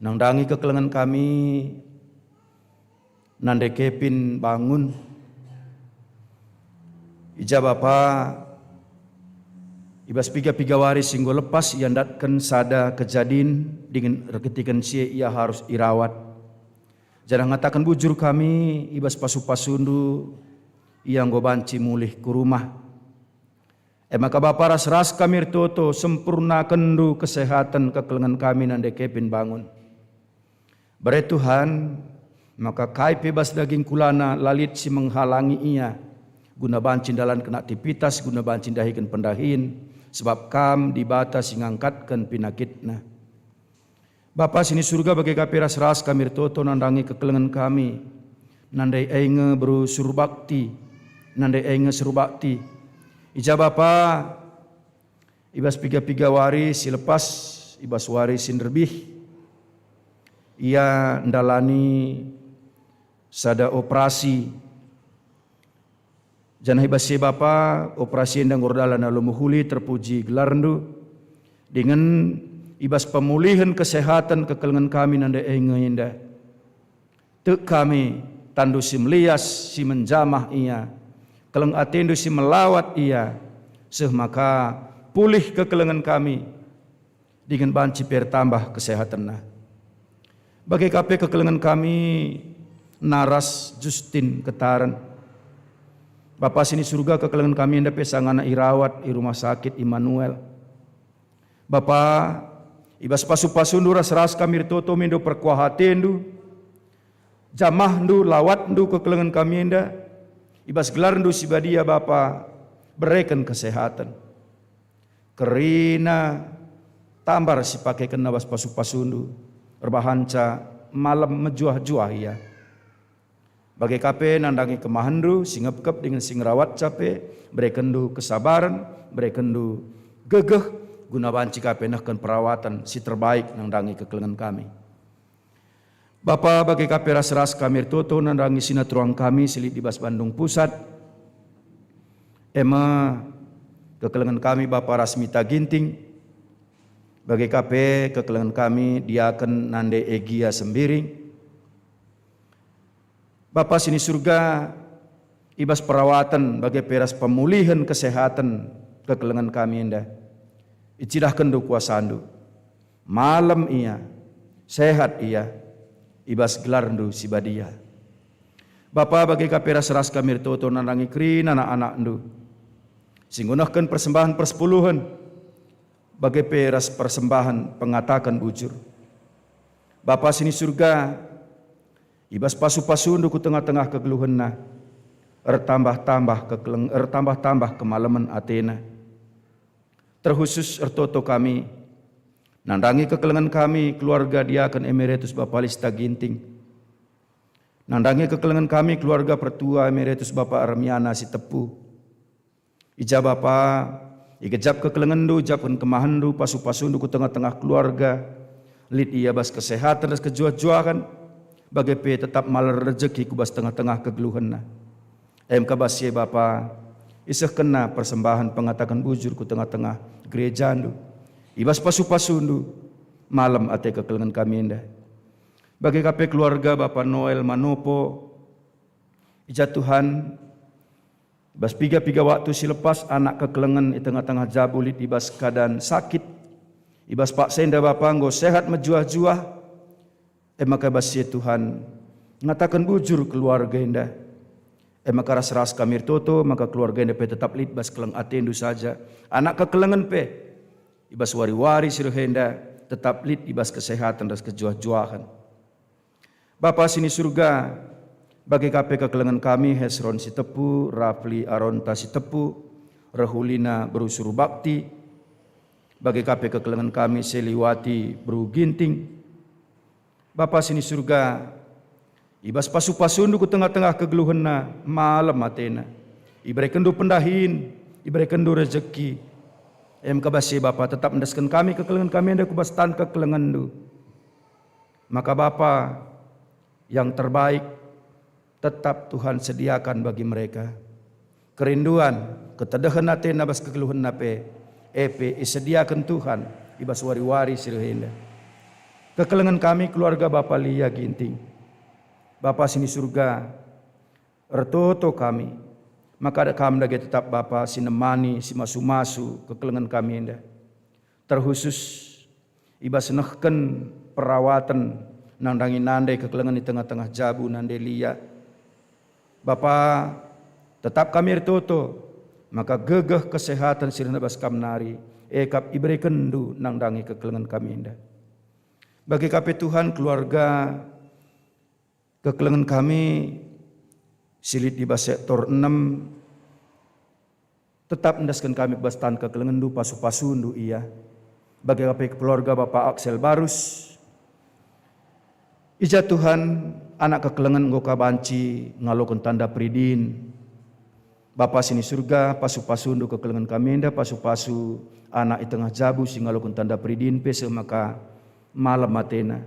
Nandangi kekelengen kami, nande Kevin Bangun. I ja Bapa, i bas piga-piga wari si enggo lepas iandatken sada kejadin dingen erkiteken si e ia arus irawat. Janah ngataken bujur kami, i bas pasu-pasuNdu, ia enggo banci mulih ku rumah. E maka Bapa, ras-ras kami ertoto, sempurnakenNdu kesehaten kekelengen kami nande Kevin Bangun. Bere Tuhan, Maka kai pe bas daging kulana la lit si menghalangi ia, guna banci ndalanken aktivitas, guna banci ndahiken pendahin, sebab Kam Dibata si ngangkatken pinakitna. Bapa si ni Surga, bage ka pe ras-ras kami ertoto nandangi kekelengen kami. Nande e nge beru Surbakti, nande e nge Surbakti. I ja Bapa, i bas piga-piga wari si lepas, i bas wari si nderbih, ia ndalani sada operasi. Janah i bas si e Bapa, operasi enda enggo erdalan alu mehuli, terpuji gelarNdu, dingen i bas pemulihen kesehatan kekelengen kami nande e nge enda. Tek kami, tanNdu si melias, si menjamah ia, keleng ateNdu si melawat ia, seh maka pulih kekelengen kami, dingen banci pe ertambah kesehatenna. Bage ka pe kekelengen kami naras Justin Ketaren. Bapa si ni Surga, kekelengen kami enda pe sangana irawat i Rumah Sakit Immanuel. Bapa, i bas pasu-pasuNdu ras-ras kami ertoto mindo perkuah ateNdu, jamahNdu, lawatNdu kekelengen kami enda, i bas gelarNdu si badia Bapa, bereken kesehaten. Kerina tambar si pakekenna bas pasu-pasuNdu, erbahanca malem mejuah-juah ia. Bage ka pe nandangi kemahenNdu si ngepkep dingen si ngerawatca pe, berekenNdu kesabaren, berekenNdu gegeh, guna banci ka pe nehken perawaten si terbaik nandangi kekelengen kami. Bapa, bage ka pe ras-ras kami ertoto nandangi sinaturang kami si lit i bas Bandung Pusat. E me kekelengen kami Bapa Rasmita Ginting, bage ka pe kekelengen kami Diaken Nande Egia Sembiring. Bapa si ni Surga, i bas perawaten bage pe ras pemulihen kesehaten kekelengen kami enda, icidahkenNdu kuasaNdu. Malem ia, sehat ia, i bas gelarNdu si badia. Bapa, bage ka pe ras-ras kami ertoto nandangi kerina anak-anakNdu, si nggo nehken persembahen persepuluhen, bage pe ras persembahen pengataken bujur. Bapa si ni Surga, i bas pasu-pasuNdu ku tengah-tengah kegeluhenna, ertambah-tambah kekeleng-, ertambah-tambah kemalemen atena. Terkhusus ertoto kami, nandangi kekelengen kami keluarga Diaken Emeritus Bapa Lista Ginting. Nandangi kekelengen kami keluarga Pertua Emeritus Bapa Armiana Sitepu. I ja Bapa, igejap kekelengenNdu, ijapken kemahenNdu, pasu-pasuNdu ku tengah-tengah keluarga. Lit ia bas kesehaten ras kejuah-juahen, bage pe tetap maler rejeki ku bas tengah-tengah kegeluhenna. Em ka bas si e Bapa, isehkenna persembahen pengataken bujur ku tengah-tengah gerejaNdu. I bas pasu-pasuNdu, malem ate kekelengen kami enda. Bage ka pe keluarga Bapa Noel Manopo, i ja Tuhan, i bas piga-piga waktu si lepas anak kekelengen i tengah-tengah jabu lit i bas keadaan sakit, i bas paksa enda Bapa enggo sehat mejuah-juah, e maka bas si e Tuhan, ngataken bujur keluarga enda. E maka ras-ras kami ertoto maka keluarga enda pe tetap lit bas keleng ateNdu saja, anak kekelengen pe, i bas wari-wari si reh enda, tetap lit i bas kesehaten ras kejuah-juahen. Bapa si ni Surga, bage ka pe kekelengen kami Hesron Sitepu, Rafli Aronta Sitepu, Rehulina Beru Surbakti, bage ka pe kekelengen kami Seliwati Beru Ginting. Bapa si ni Surga, i bas pasu-pasuNdu ku tengah-tengah kegeluhenna, malem atena. IberekenNdu pendahin, iberekenNdu rejeki. Em ka bas si e Bapa, tetap endesken kami kekelengen kami enda ku bas tan kekelengenNdu. Maka Bapa, yang terbaik tetap Tuhan sediakan bagi mereka. Kerinduan, ketedehen atena bas kegeluhenna pe, e pe isediaken Tuhan i bas wari-wari si reh enda. Kekelengen kami keluarga Bapa Lia Ginting. Bapa si ni Surga, ertoto kami, maka Kam dage tetap Bapa si nemani, si masu-masu kekelengen kami enda. Terkhusus i bas nehken perawaten nandangi nande kekelengen i tengah-tengah jabu nande Lia. Bapa, tetap kami ertoto, maka gegeh kesehaten si reh bas Kam nari, e kap iberekenNdu nandangi kekelengen kami enda. Bage ka pe Tuhan keluarga, Kekelengen kami si lit i bas sektor enem tetap endesken kami ku bas tan kekelengenndu, pasu-pasundu ia. Bage pe keluarga Bapa Axel Barus. I ja Tuhan, anak kekelengen enggo ka banci ngaloken tanda peridin. Bapa si ni Surga, pasu-pasundu kekelengen kami enda, pasu-pasu anak i tengah jabu si ngaloken tanda peridin pe seh maka malem atena.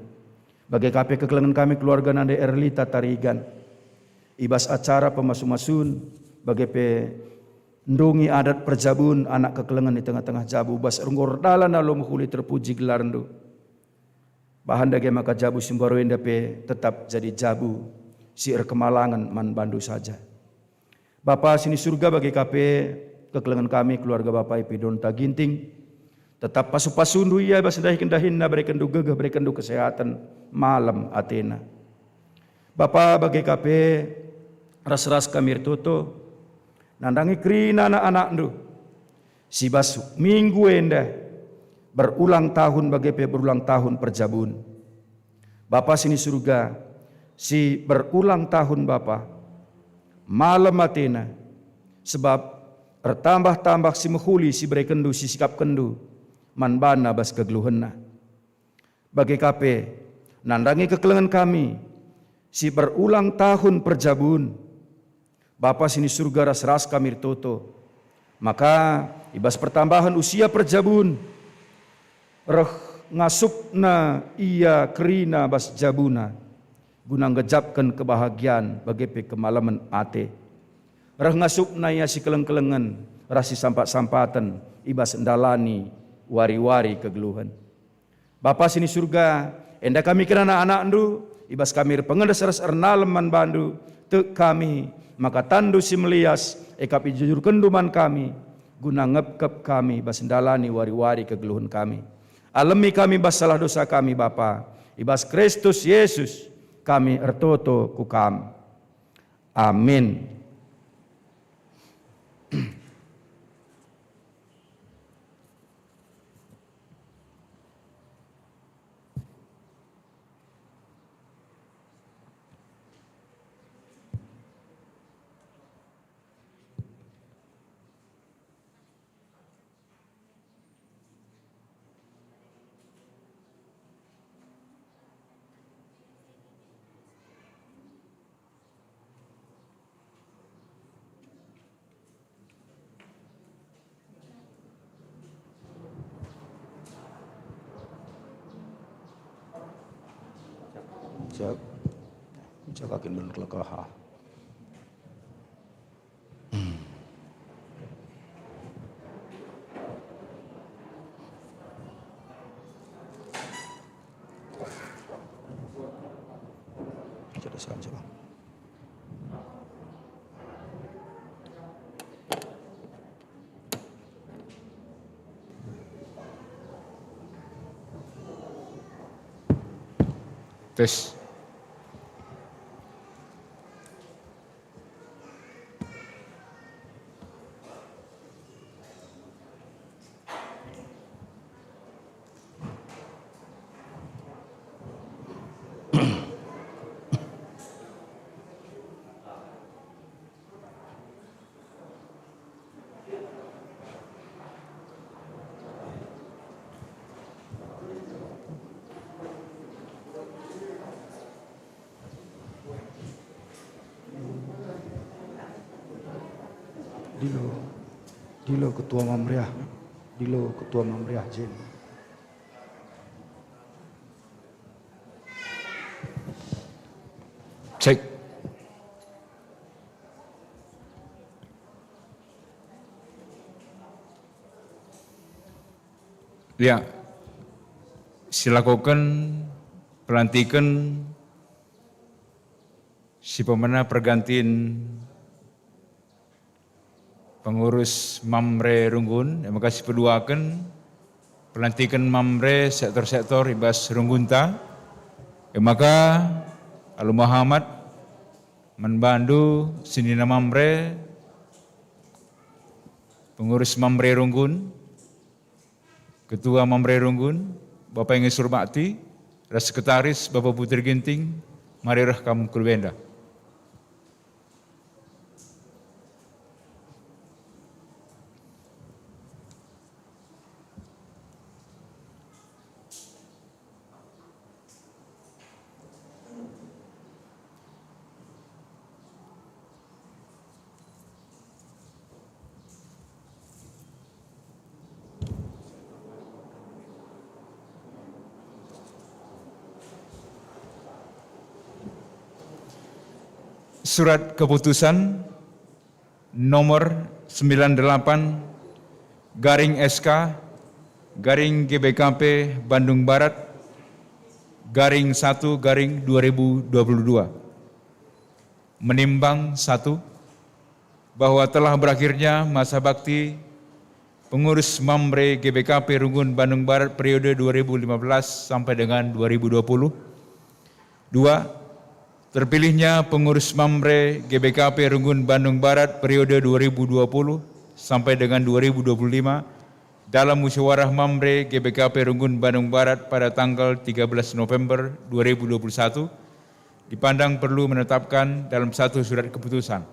Bage ka pe kekelengen kami keluarga nande Erlita Tarigan. I bas acara pemasu-masun, bage pe ndungi adat perjabun anak kekelengen i tengah-tengah jabu, bas enggo erdalan alu mehuli terpuji gelarndu. Bahan dage maka jabu si mbaru enda pe tetap jadi jabu si erkemalangen man bandu saja. Bapa si ni Surga, bage ka pe kekelengen kami keluarga Bapa Epidonta Ginting, tetap pasu-pasundu ia i bas ndahiken dahinna, berekenndu gegeh, berekenndu kesehaten, malem atena. Bapa, bage ka pe ras-ras kami ertoto nandangi kerina anak-anakndu si bas minggu enda berulang tahun bage pe berulang tahun perjabun. Bapa si ni Surga, si berulang tahun Bapa, malem atena, sebab ertambah-tambah si mehuli si berekenndu, si sikapkenndu man bana bas kegeluhenna. Bage ka pe, nandangi kekelengen kami si berulang tahun perjabun, Bapa si ni Surga, ras-ras kami ertoto, maka i bas pertambahen usia perjabun, reh ngasupna ia kerina bas jabuna, guna nggejapken kebahagian bage pe kemalemen ate. Reh ngasupna ia si keleng-kelengen ras si sampat-sampaten i bas ndalani wari-wari kegeluhen. Bapa si ni Surga, enda kami kerina anak-anakndu, i bas kami erpengendes ras ernalem man bandu, tek kami maka tanNdu si melias e kap ijujurkenndu man kami, guna ngepkep kami bas ndalani wari-wari kegeluhen kami. Alemi kami bas salah dosa kami, Bapa, i bas Kristus Yesus kami ertoto ku Kam. Amin. Cak, cak kakin belum kelekaha. Tes. Dilo, dilo ketua mamreah, dilo ketua mamreah jen. Cek. Ya, silakoken pelantiken si pemena pergantin pengurus Mamre Runggun, e maka sipeduaken pelantiken Mamre sektor-sektor i bas Runggunta, e maka alu mehamat man bandu senina Mamre, pengurus Mamre Runggun, Ketua Mamre Runggun, Bapa Inge Surbakti, ras Sekretaris, Bapa Putri Ginting, Mari reh kam ku lebe enda. Surat keputusan nomor sembilan delapan garing S K garing G B K P Bandung Barat garing satu garing dua ribu dua puluh dua. Menimbang, satu, bahwa telah berakhirnya masa bakti pengurus Mamre G B K P Runggun Bandung Barat periode dua ribu lima belas sampai dengan dua ribu dua puluh. Dua, terpilihnya pengurus Mamre G B K P Runggun Bandung Barat periode dua ribu dua puluh sampai dengan dua ribu dua puluh lima dalam musyawarah Mamre G B K P Runggun Bandung Barat pada tanggal tiga belas November dua ribu dua puluh satu dipandang perlu menetapkan dalam satu surat keputusan.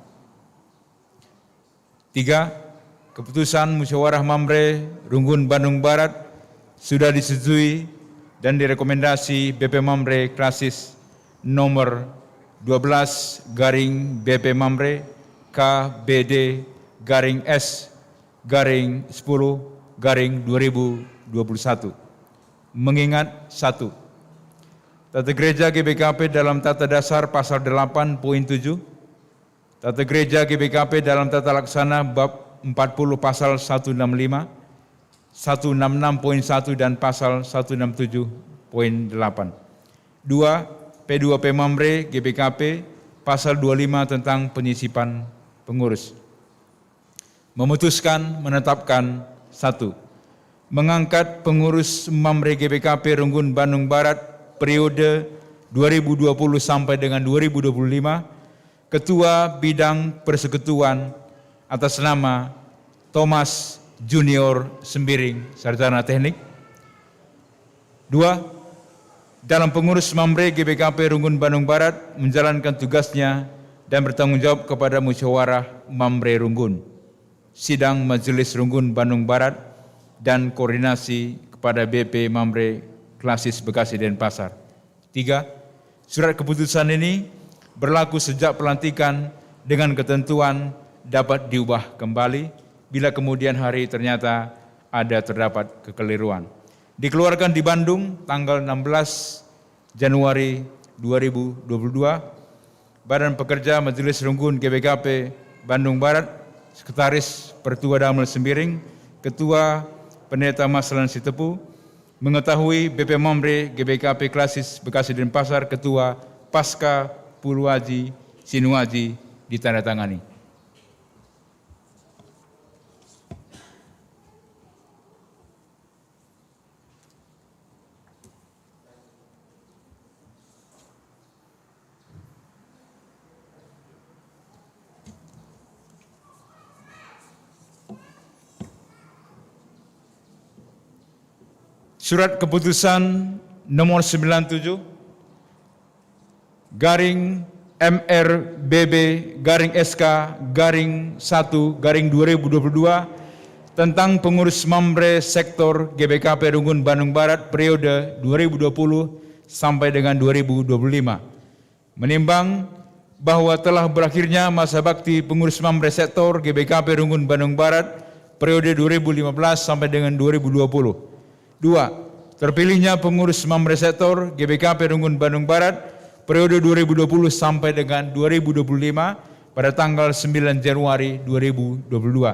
Tiga, keputusan Musyawarah Mamre Runggun Bandung Barat sudah disetujui dan direkomendasi B P Mamre Klasis nomor dua belas garing B P Mamre K B D garing S garing sepuluh garing dua ribu dua puluh satu. Mengingat, satu, Tata Gereja G B K P dalam Tata Dasar Pasal delapan poin tujuh, Tata Gereja G B K P dalam Tata Laksana bab empat puluh Pasal satu enam lima, satu enam enam poin satu dan Pasal satu enam tujuh poin delapan. Dua, P dua P Mamre G B K P Pasal dua lima tentang penyisipan pengurus. Memutuskan, menetapkan, satu, mengangkat pengurus Mamre G B K P Runggun Bandung Barat periode dua ribu dua puluh sampai dengan dua ribu dua puluh lima, Ketua Bidang Persekutuan atas nama Thomas Junior Sembiring, Sarjana Teknik. Dua, dalam pengurus Mamre G B K P Runggun Bandung Barat menjalankan tugasnya dan bertanggung jawab kepada Musyawarah Mamre Runggun, Sidang Majelis Runggun Bandung Barat, dan koordinasi kepada B P Mamre Klasis Bekasi Denpasar. Tiga, surat keputusan ini berlaku sejak pelantikan dengan ketentuan dapat diubah kembali bila kemudian hari ternyata ada terdapat kekeliruan. Dikeluarkan di Bandung tanggal enam belas Januari dua ribu dua puluh dua, Badan Pekerja Majelis Runggun G B K P Bandung Barat, Sekretaris Pertua Damel Sembiring, Ketua Pendeta Maslan Sitepu, mengetahui B P Mamre G B K P Klasis Bekasi Denpasar, Ketua Paska Puluaji Sinuaji ditandatangani. Surat keputusan nomor sembilan tujuh garing M R B B garing S K garing satu garing dua ribu dua puluh dua tentang pengurus Mamre Sektor G B K P Runggun Bandung Barat periode dua ribu dua puluh sampai dengan dua ribu dua puluh lima. Menimbang bahwa telah berakhirnya masa bakti pengurus Mamre Sektor G B K P Runggun Bandung Barat periode dua ribu lima belas sampai dengan dua ribu dua puluh. Dua, terpilihnya pengurus Mamre Sektor G B K P Runggun Bandung Barat periode dua ribu dua puluh sampai dengan dua ribu dua puluh lima pada tanggal sembilan Januari dua ribu dua puluh dua.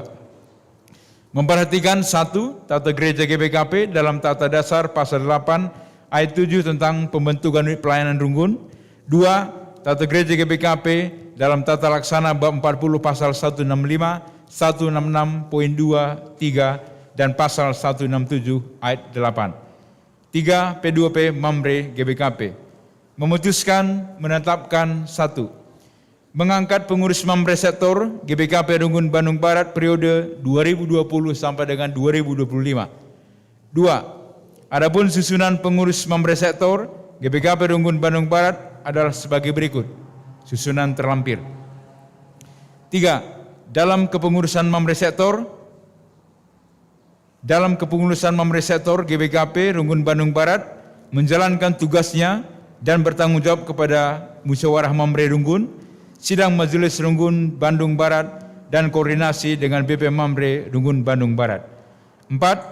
Memperhatikan, satu, Tata Gereja G B K P dalam Tata Dasar Pasal delapan Ayat tujuh tentang pembentukan unit pelayanan runggun. Dua, Tata Gereja G B K P dalam Tata Laksana Bab empat puluh Pasal satu enam lima, satu enam enam poin dua, tiga, dan Pasal satu enam tujuh Ayat delapan. Tiga, P dua P Mamre G B K P memutuskan menetapkan, satu, mengangkat pengurus Mamre Sektor G B K P Runggun Bandung Barat periode dua ribu dua puluh sampai dengan dua ribu dua puluh lima. Dua, adapun susunan pengurus Mamre Sektor G B K P Runggun Bandung Barat adalah sebagai berikut, susunan terlampir. Tiga, dalam kepengurusan Mamre Sektor, dalam kepengurusan Mamre Sektor G B K P Runggun Bandung Barat menjalankan tugasnya dan bertanggung jawab kepada Musyawarah Mamre Runggun, Sidang Majelis Runggun Bandung Barat, dan koordinasi dengan B P Mamre Runggun Bandung Barat. Empat,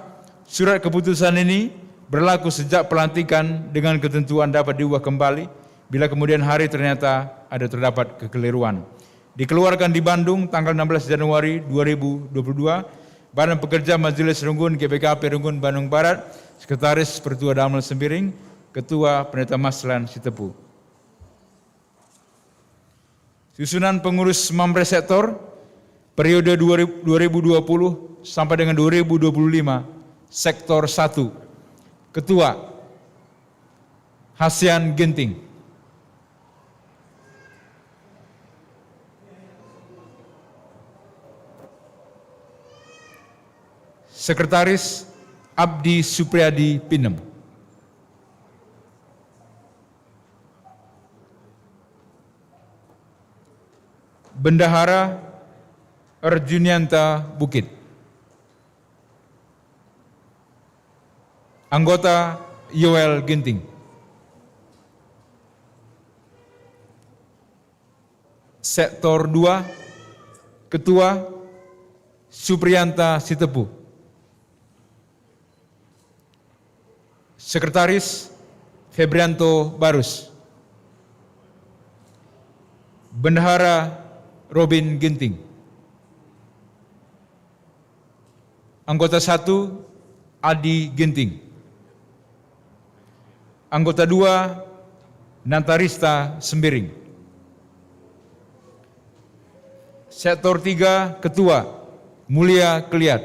surat keputusan ini berlaku sejak pelantikan dengan ketentuan dapat diubah kembali bila kemudian hari ternyata ada terdapat kekeliruan. Dikeluarkan di Bandung tanggal enam belas Januari dua ribu dua puluh dua, Badan Pekerja Majelis Runggun G B K P Runggun Bandung Barat, Sekretaris Pertua Damel Sembiring, Ketua Pendeta Maslan Sitepu. Susunan pengurus Mamre Sektor periode dua ribu dua puluh sampai dengan dua ribu dua puluh lima, Sektor satu. Ketua, Hasian Ginting. Sekretaris, Abdi Supriyadi Pinem. Bendahara, Erjunianta Bukit. Anggota, Yoel Ginting. Sektor dua, Ketua, Suprianta Sitepu. Sekretaris, Febrianto Barus. Bendahara, Robin Ginting. Anggota satu, Adi Ginting. Anggota dua, Natarista Sembiring. Sektor tiga, Ketua, Mulia Keliat.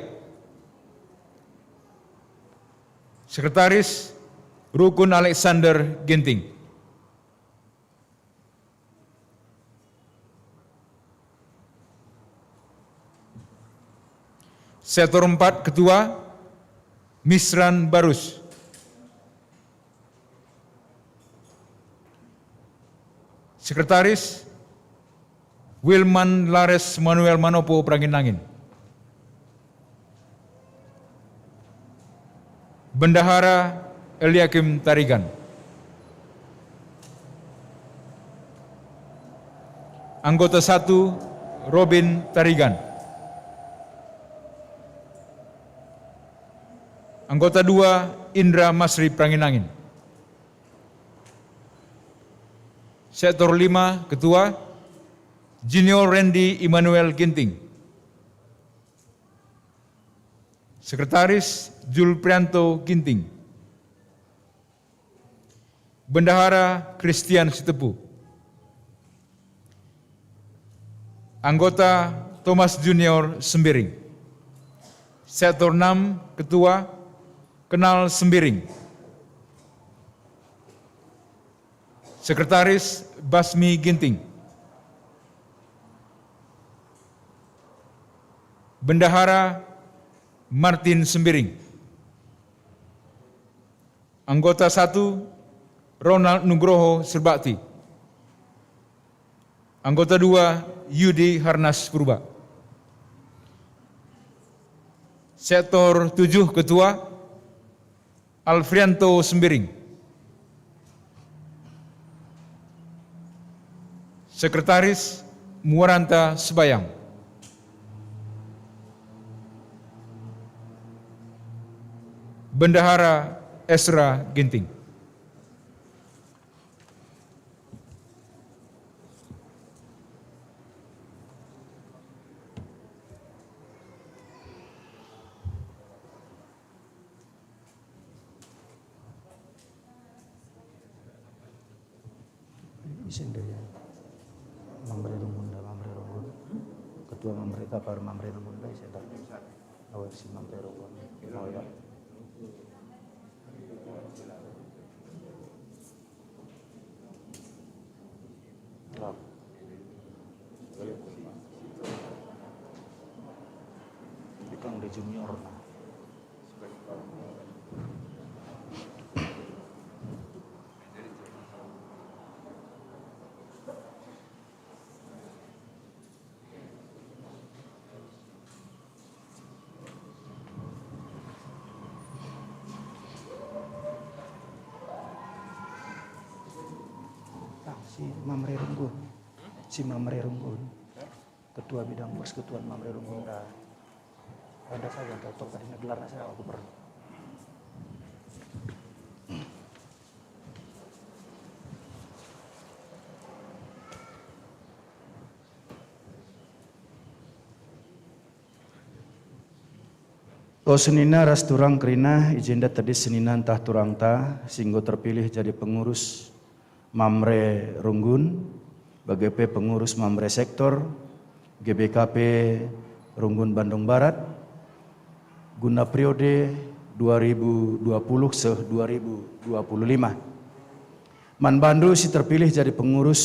Sekretaris, Rukun Alexander Ginting. Sektor empat, Ketua, Misran Barus. Sekretaris, Wilman Lares Manuel Manopo Peranginangin. Bendahara, Eliakim Tarigan. Anggota satu, Robin Tarigan. Anggota dua, Indra Masri Peranginangin. Sektor lima, Ketua, Junior Randy Immanuel Ginting. Sekretaris, Julprianto Ginting. Bendahara, Christian Sitepu. Anggota, Thomas Junior Sembiring. Sektor enam, Ketua, Kenal Sembiring. Sekretaris, Basmi Ginting. Bendahara, Martin Sembiring. Anggota satu, Ronald Nugroho Serbakti. Anggota dua, Yudi Harnas Purba. Sektor tujuh, Ketua, Alfrianto Sembiring. Sekretaris, Muaranta Sebayang. Bendahara, Esra Ginting. Isen deh ya. Mamre Runggun da, Mamre Runggun. Ketua Mamre Kapar, Mamre Runggun da, isen da. Awal si Mamre Runggun. Oh ya. Ikang de junior na. Si Mamre Runggun. Si Mamre Runggun. Ketua Bidang Persekutuan Mamre Runggun. Enda saja, tau tadi gelarna saya aku perlu. O senina ras turang kerina, i jenda tedis senina ntah turangta si enggo terpilih jadi pengurus Mamre Runggun, bage pe pengurus Mamre Sektor G B K P Runggun Bandung Barat, guna periode dua ribu dua puluh seh dua ribu dua puluh lima. Man bandu si terpilih jadi pengurus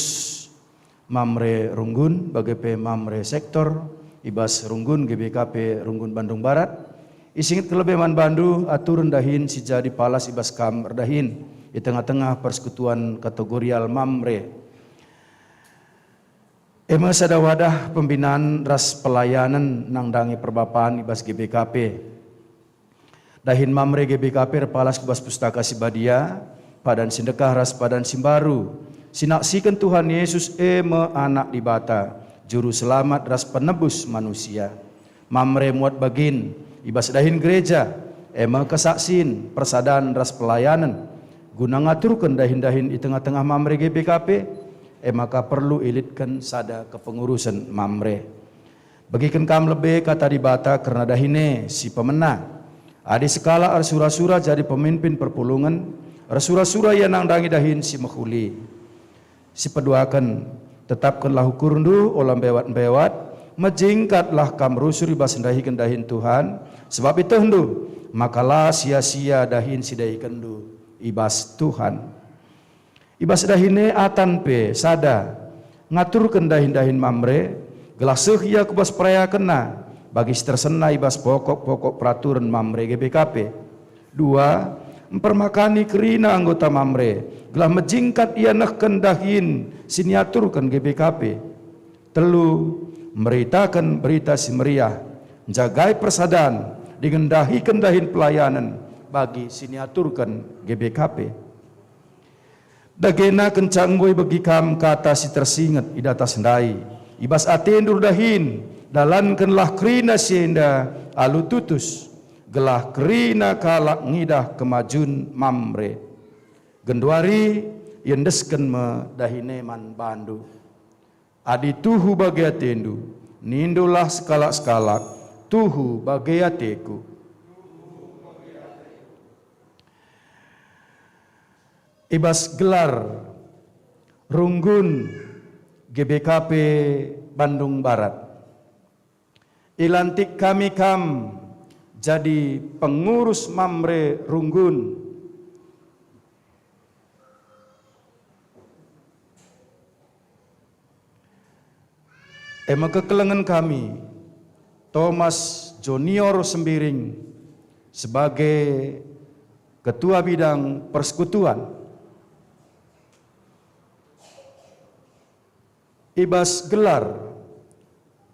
Mamre Runggun, bage pe Mamre Sektor i bas Runggun G B K P Runggun Bandung Barat, isingetken lebe man bandu aturen dahin si jadi palas i bas kam erdahin i tengah-tengah persekutuan kategorial Mamre. E me sada wadah pembinan ras pelayanen nandangi perbapan i bas G B K P. Dahin Mamre G B K P erpalas ku bas Pustaka Si Badia, padan si ndekah ras padan si mbaru, si naksiken Tuhan Yesus e me Anak Dibata, Juru Selamat ras Penebus manusia. Mamre muat bagin, i bas dahin gereja, e me kesaksin, persadan ras pelayanen, guna ngaturken dahin-dahin i tengah-tengah Mamre G B K P, e maka perlu ilitken sada kepengurusen Mamre. Begiken kam lebe Kata Dibata kerna dahin e si pemena. Adi sekalak ersura-sura jadi pemimpin perpulungen, ersura-sura ia nandangi dahin si mehuli. Si peduaken, tetapkenlah ukurndu, ola mbewat-mbewat, mejingkatlah kam rusur i bas ndahiken dahin Tuhan, sebab ietehndu maka la sia-sia dahin si idahikenndu i bas Tuhan. I bas dahin e atan pe sada, ngaturken dahin-dahin Mamre, gelah seh ia ku bas perayakenna, bagi si tersena i bas pokok-pokok peraturen Mamre G B K P. Dua, mpermakani kerina anggota Mamre, gelah mejingkat ia nehken dahin si niaturken G B K P. Telu, mberitaken Berita Si Meriah, njagai persadan, dingen ndahiken dahin pelayanen bagi si niaturken G B K P. Dagena kenca enggo ibegi kam kata si tersinget i datas ndai, i bas atendu erdahin, dalankenlah kerina si enda alu tutus, gelah kerina kalak ngidah kemajun Mamre. Genduari iendesken me dahin e man bandu. Adi tuhu bage atendu, nindulah sekalak-sekalak, "Tuhu bage ateku." I bas gelar Runggun G B K P Bandung Barat, ilantik kami kam jadi pengurus Mamre Runggun. E me kekelengen kami, Thomas Junior Sembiring sebagai Ketua Bidang Persekutuan. I bas gelar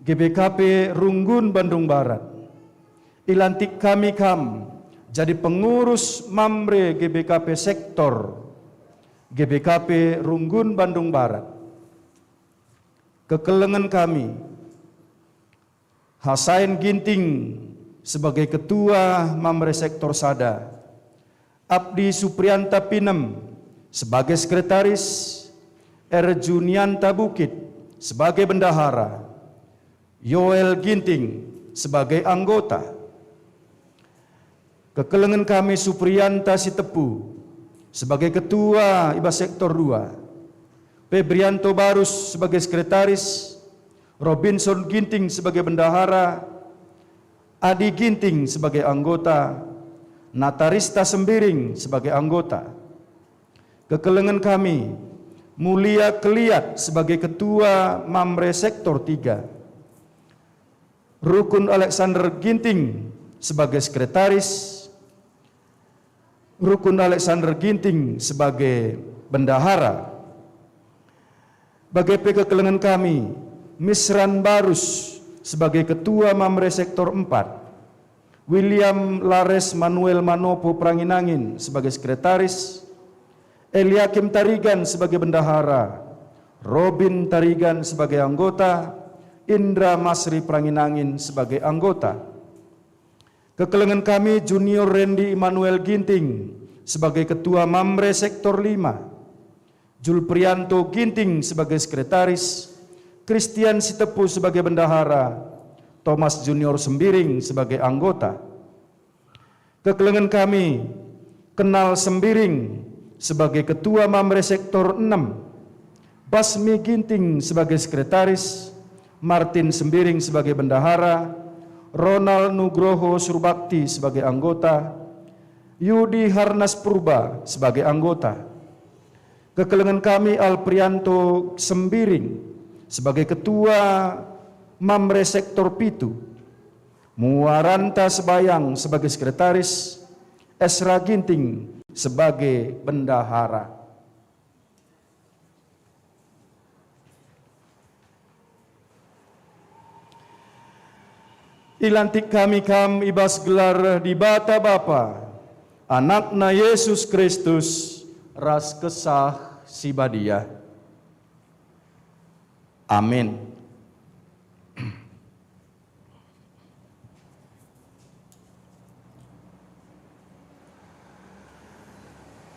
G B K P Runggun Bandung Barat, ilantik kami kam jadi pengurus Mamre G B K P Sektor G B K P Runggun Bandung Barat. Kekelengen kami, Hasain Ginting sebagai Ketua Mamre Sektor Sada, Abdi Suprianta Pinem sebagai Sekretaris, Erjunianta Bukit sebagai Bendahara, Yoel Ginting sebagai anggota. Kekelengen kami Suprianta Sitepu sebagai ketua i bas sektor dua, Febrianto Barus sebagai sekretaris, Robinson Ginting sebagai bendahara, Adi Ginting sebagai anggota, Natarista Sembiring sebagai anggota. Kekelengen kami, Mulia Keliat sebagai ketua Mamre Sektor tiga, Rukun Alexander Ginting sebagai sekretaris, Rukun Alexander Ginting sebagai bendahara. Bage pe kekelengen kami, Misran Barus sebagai ketua Mamre Sektor empat, William Lares Manuel Manopo Peranginangin sebagai sekretaris, Eliakim Tarigan sebagai bendahara, Robin Tarigan sebagai anggota, Indra Masri Perangin-angin sebagai anggota. Kekelengen kami Junior Randy Immanuel Ginting sebagai Ketua Mamre Sektor lima, Julprianto Ginting sebagai Sekretaris, Christian Sitepu sebagai Bendahara, Thomas Junior Sembiring sebagai anggota. Kekelengen kami, Kenal Sembiring sebagai Ketua Mamre Sektor enam, Basmi Ginting sebagai Sekretaris, Martin Sembiring sebagai Bendahara, Ronald Nugroho Surbakti sebagai anggota, Yudi Harnas Purba sebagai anggota. Kekelengen kami Alprianto Sembiring sebagai Ketua Mamre Sektor pitu, Muaranta Sebayang sebagai Sekretaris, Esra Ginting sebagai Bendahara. Ilantik kami kam i bas gelar Dibata Bapa, AnakNa Yesus Kristus, ras Kesah Si Badia. Amin.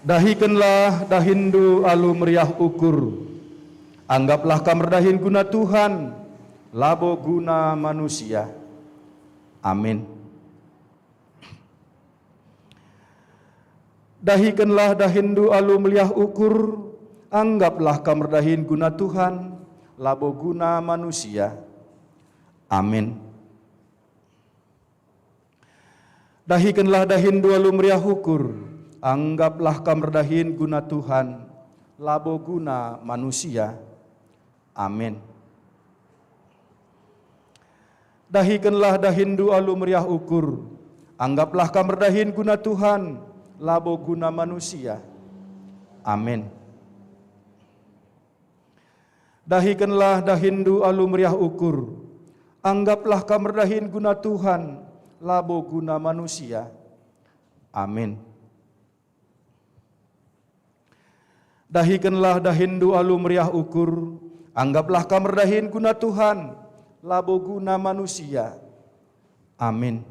Dahikenlah dahinndu alu meriah ukur. Anggaplah kam erdahin guna Tuhan, labo guna manusia. Amin. Dahikenlah dahinndu alu meriah ukur, anggaplah kam erdahin guna Tuhan, labo guna manusia. Amin. Dahikenlah dahinndu alu meriah ukur, anggaplah kam erdahin guna Tuhan, labo guna manusia. Amin. Dahikenlah dahinndu alu meriah ukur, anggaplah kam erdahin guna Tuhan, labo guna manusia. Amin. Dahikenlah dahinndu alu meriah ukur, anggaplah kam erdahin guna Tuhan, labo guna manusia. Amin. Dahikenlah dahinndu alu meriah ukur, anggaplah kam erdahin guna Tuhan, labo guna manusia. Amin.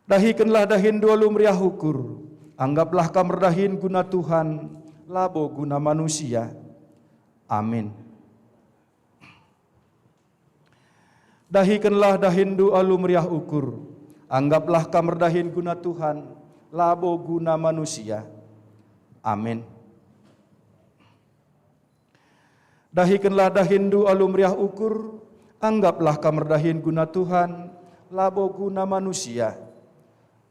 Dahikenlah dahinndu alu meriah ukur, anggaplah kam erdahin guna Tuhan, labo guna manusia. Amin. Dahikenlah dahinndu alu meriah ukur, anggaplah kam erdahin guna Tuhan, labo guna manusia. Amin. Dahikenlah dahinndu alu meriah ukur, anggaplah kam erdahin guna Tuhan, labo guna manusia.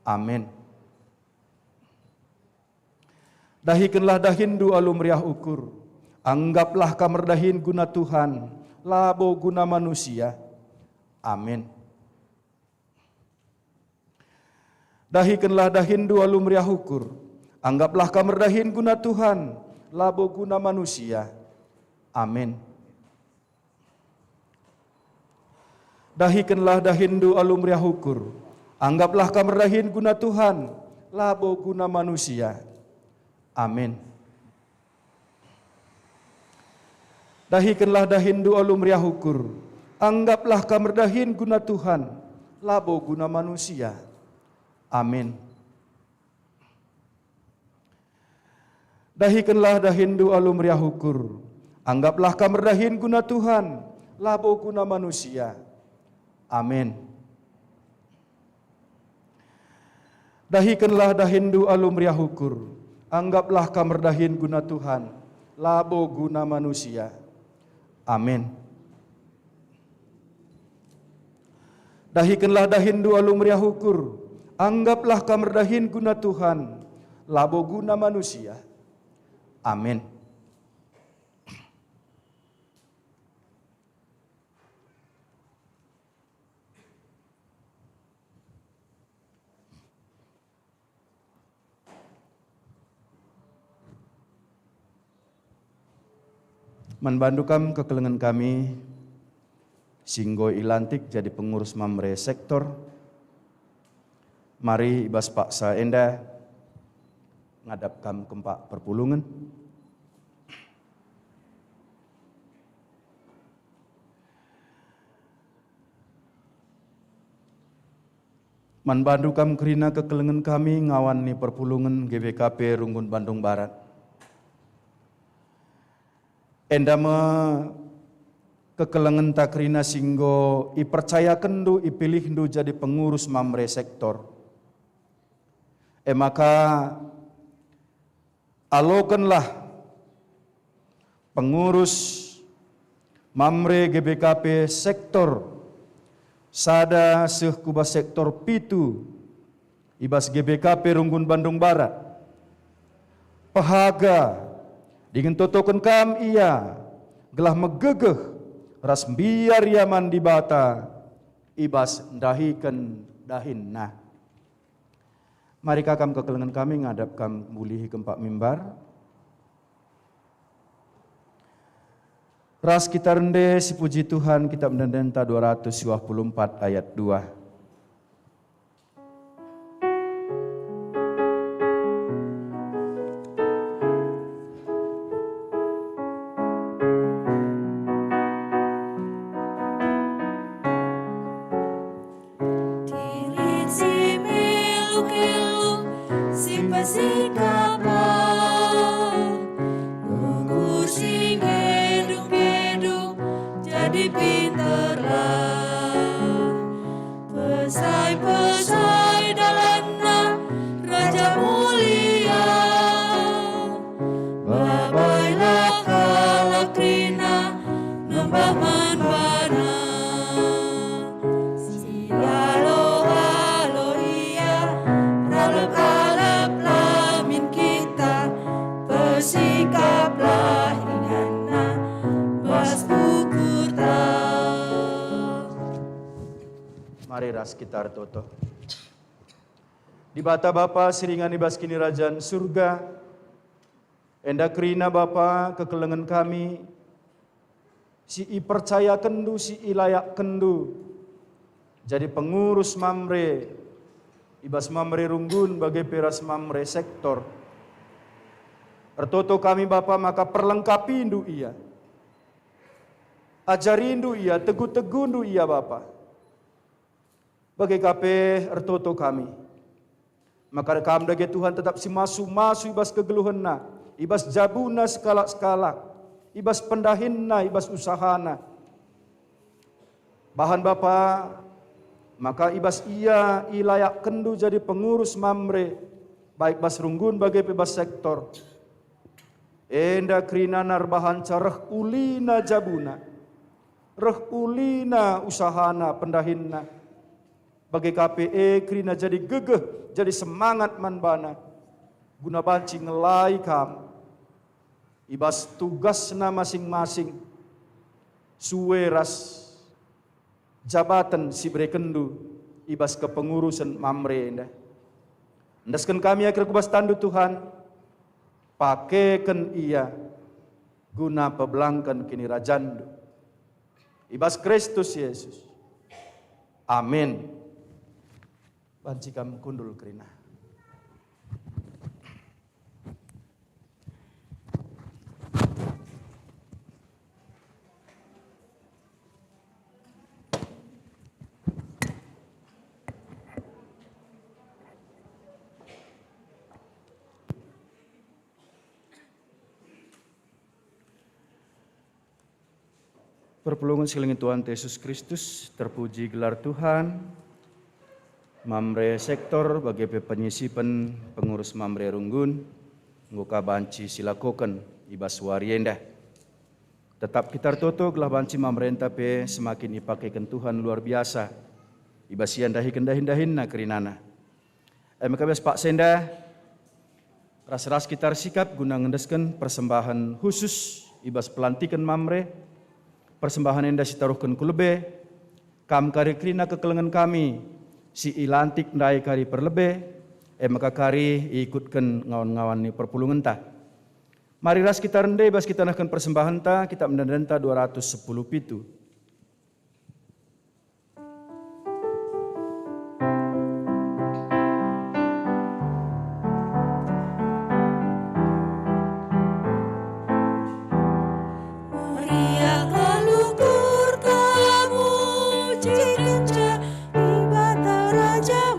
Amin. Dahikenlah dahinndu alu meriah ukur, anggaplah kam erdahin guna Tuhan, labo guna manusia. Amin. Dahikenlah dahinndu alu meriah ukur, anggaplah kam erdahin guna Tuhan, labo guna manusia. Amin. Dahikenlah dahinndu alu meriah ukur, anggaplah kam erdahin guna Tuhan, labo guna manusia. Amin. Dahikenlah dahinndu alu meriah ukur, anggaplah kam erdahin guna Tuhan, labo guna manusia. Amin. Dahikenlah dahinndu alu meriah ukur, anggaplah kam erdahin guna Tuhan, labo guna manusia. Amin. Dahikenlah dahinndu alu meriah ukur, anggaplah kam erdahin guna Tuhan, labo guna manusia. Amin. Dahikenlah dahinndu alu meriah ukur, anggaplah kam erdahin guna Tuhan, labo guna manusia. Amin. Man bandu kam kekelengen kami, si enggo ilantik jadi pengurus Mamre Sektor, mari i bas paksa enda ngadap kam kempak perpulungen. Man bandu kam kerina kekelengen kami ngawan ni perpulungen G B K P Runggun Bandung Barat. Enda me kekelengenta kerina si enggo ipercayakenndu, ipilihndu jadi pengurus Mamre sektor. E maka, alokenlah pengurus Mamre G B K P sektor sada seh ku bas sektor pitu i bas G B K P Runggun Bandung Barat. Pehaga dingen totoken kam ia gelah megegeh ras mbiar ia man Dibata i bas ndahiken dahinNa. Mari ka kam kekelengen kami ngadap kam mulihi kempak mimbar. Ras kita rende sipuji Tuhan, Kitab Ende-endenta dua ratus dua puluh empat ayat dua. Tirit si meluk-eluk, si pesikaplah, nunggu si ngeduk-ngeduk, jadi pinterlah. Pesai-pesai dalanna Raja Mulia. Babailah kalak kerina nembah man baNa. Sialo-alo ia, ralep-alep la min kita, pesikaplah inganna bas ukurta. Mari ras kita ertoto. Dibata Bapa si ringan i bas Kinirajan Surga, enda kerina Bapa kekelengen kami si ipercayakenndu, si ilayakkenndu jadi pengurus Mamre i bas Mamre Runggun bage pe ras Mamre sektor. Ertoto kami Bapa maka perlengkapindu ia. Ajarindu ia, tegu-tegundu ia Bapa. Bage ka pe ertoto kami. Maka Kam dage Tuhan tetap si masu-masu i bas kegeluhenna, i bas jabuna sekalak-sekalak, i bas pendahinna, i bas usahana. Bahan Bapa, maka i bas ia ilayakkenndu jadi pengurus Mamre, baik bas runggun bage pe bas sektor. Enda kerinana erbahanca reh ulina jabuna, reh ulina usahana, pendahinna. Bage ka pe e kerina jadi gegeh, jadi semangat man bana, guna banci ngelai kam i bas tugasna masing-masing, sue ras jabaten si berekenndu i bas kepengurusen Mamre enda. Endesken kami akhir ku bas tanNdu, Tuhan, pakeken ia guna pebelangken KinirajanNdu. I bas Kristus Yesus. Amin. Banci kam kundul kerina. Perpulungen si kelengen Tuhan Yesus Kristus, terpuji gelar Tuhan. Mamre sektor bage pe penyisipen pengurus Mamre runggun enggo ka banci silakoken i bas wari enda. Tetap kita ertoto gelah banci Mamrenta pe semakin ipakeken Tuhan luar biasa i bas ia ndahiken dahin-dahinna kerinana. E maka bas paksa enda, ras-ras kita ersikap guna ngendesken persembahen khusus i bas pelantiken Mamre. Persembahen enda sitaruhken ku lebe, kam kari kerina kekelengen kami si ilantik ndai kari perlebe, e maka kari iikutken ngawan-ngawan ni perpulungenta. Mari ras kita rende bas kita nehken persembahenta, Kitab Ende-endenta dua ratus sepuluh pitu. Meriah kal ukur kamu, cikenca Dibata Raja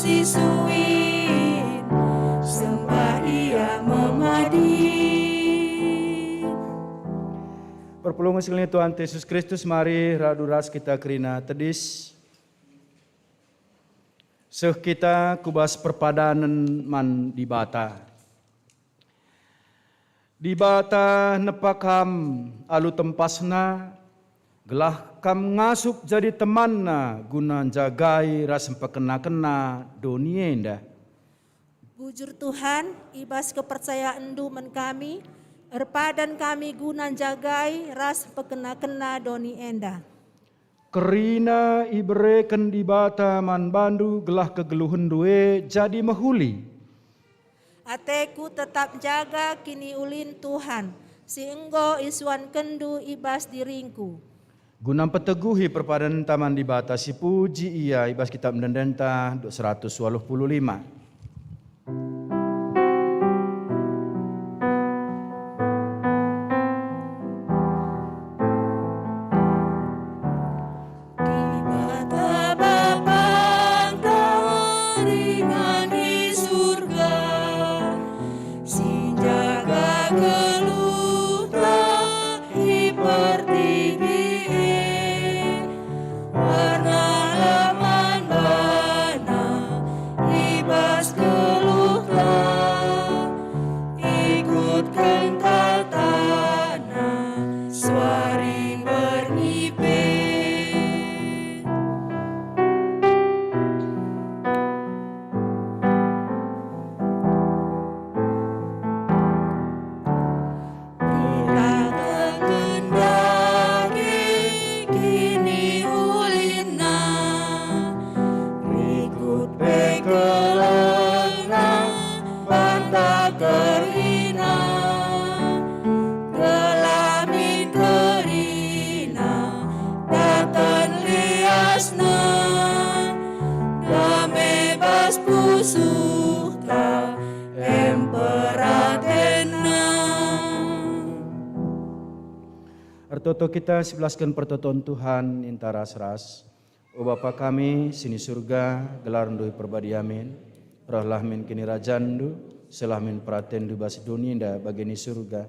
si suin, sembah ia memadin. Perpulungen si ngeliat Tuhan Yesus Kristus, mari radu ras kita kerina tedis. Seh kita ku bas perpadanen man Dibata. Dibata nepa kam alu tempasNa, gelah kam ngasup jadi temanNa guna njagai ras mpekena-kena doni enda. Bujur Tuhan, i bas kepercayaenNdu man kami, erpadan kami guna njagai ras mpekena-kena doni enda. Kerina ibereken Dibata man bandu gelah kegeluhenndu e jadi mehuli. Ateku tetap njaga kiniulin Tuhan, si enggo isuankenNdu i bas diringku. Guna mpeteguhi perpadanta man Dibata, sipuji Ia i bas Kitap Ende-endenta, seratus waluh puluh lima. Dibata Bapanta ringan i Surga, si njaga geluhta i pertibi e. Warnalah man baNa i bas geluhta, ikutken kataNa suari berngi pe. Erdalanken dage kiniulinna, rikut pe kelengna banta kerina. Gelah min kerina daten liasna, dame bas pusuhta em peratenna. Ertoto kita sibelasken pertoton Tuhan ninta ras-ras. O Bapa kami, si ni Surga, gelarNdu iperbadi amin. Rehlah min kinirajanNdu, sehlah min peratenNdu bas doni enda bage ni Surga.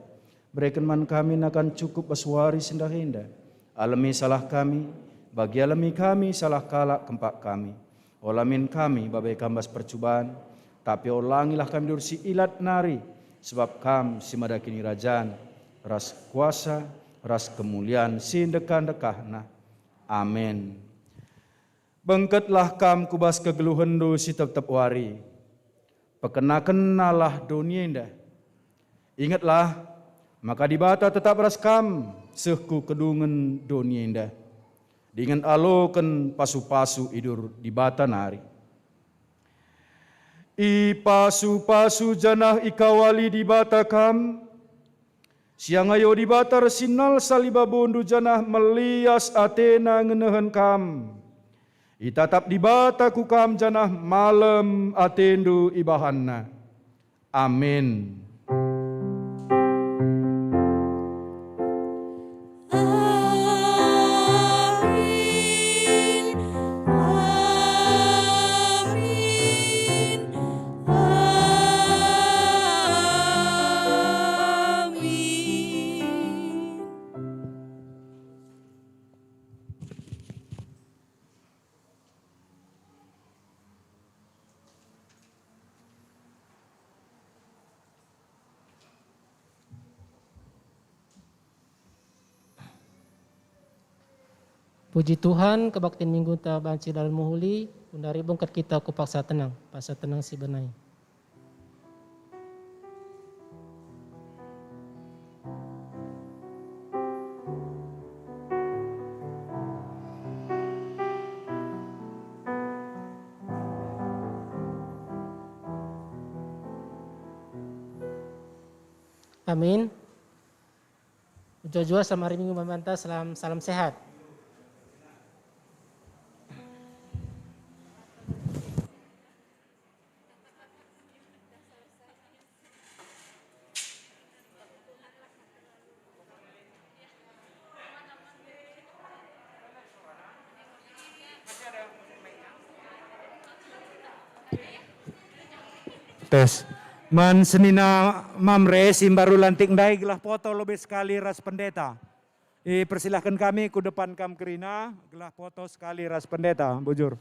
Bereken man kami nakan cukup bas wari si ndai enda. Alemi salah kami, bagi alemi kami salah kalak kempak kami. Ola min kami babai Kam bas percuban, tapi olangilah kami diur si ilat nari, sebab Kam si mada kinirajan, ras kuasa, ras kemulian si ndekah-ndekahna. Amin. Bengketlah kam ku bas kegeluhenndu si tep-tep wari. Pekena-kenalah doni enda. Ingetlah maka Dibata tetap ras kam seh ku kedungen doni enda, dingen aloken pasu-pasu idur Dibata nari. Ipasu-pasu janah ikawali Dibata kam, si angayo Dibata ersinal sali babondu janah melias atena ngenehen kam. Itatap Dibata ku kam janah malem atendu ibahanNa. Amin. Amin. Amin. Amin. Puji Tuhan, kebaktin minggunta banci dalan mehuli, genduari bengket kita ku paksa tenang, paksa tenang si benai. Amin. Ujo-ujo selamat hari Minggu man banta, salam, salam sehat. Tes. Man senina Mamre si mbaru lantik ndai gelah foto lebe sekali ras pendeta. Ipersilahken kami ku depan kam kerina, gelah foto sekali ras pendeta, bujur.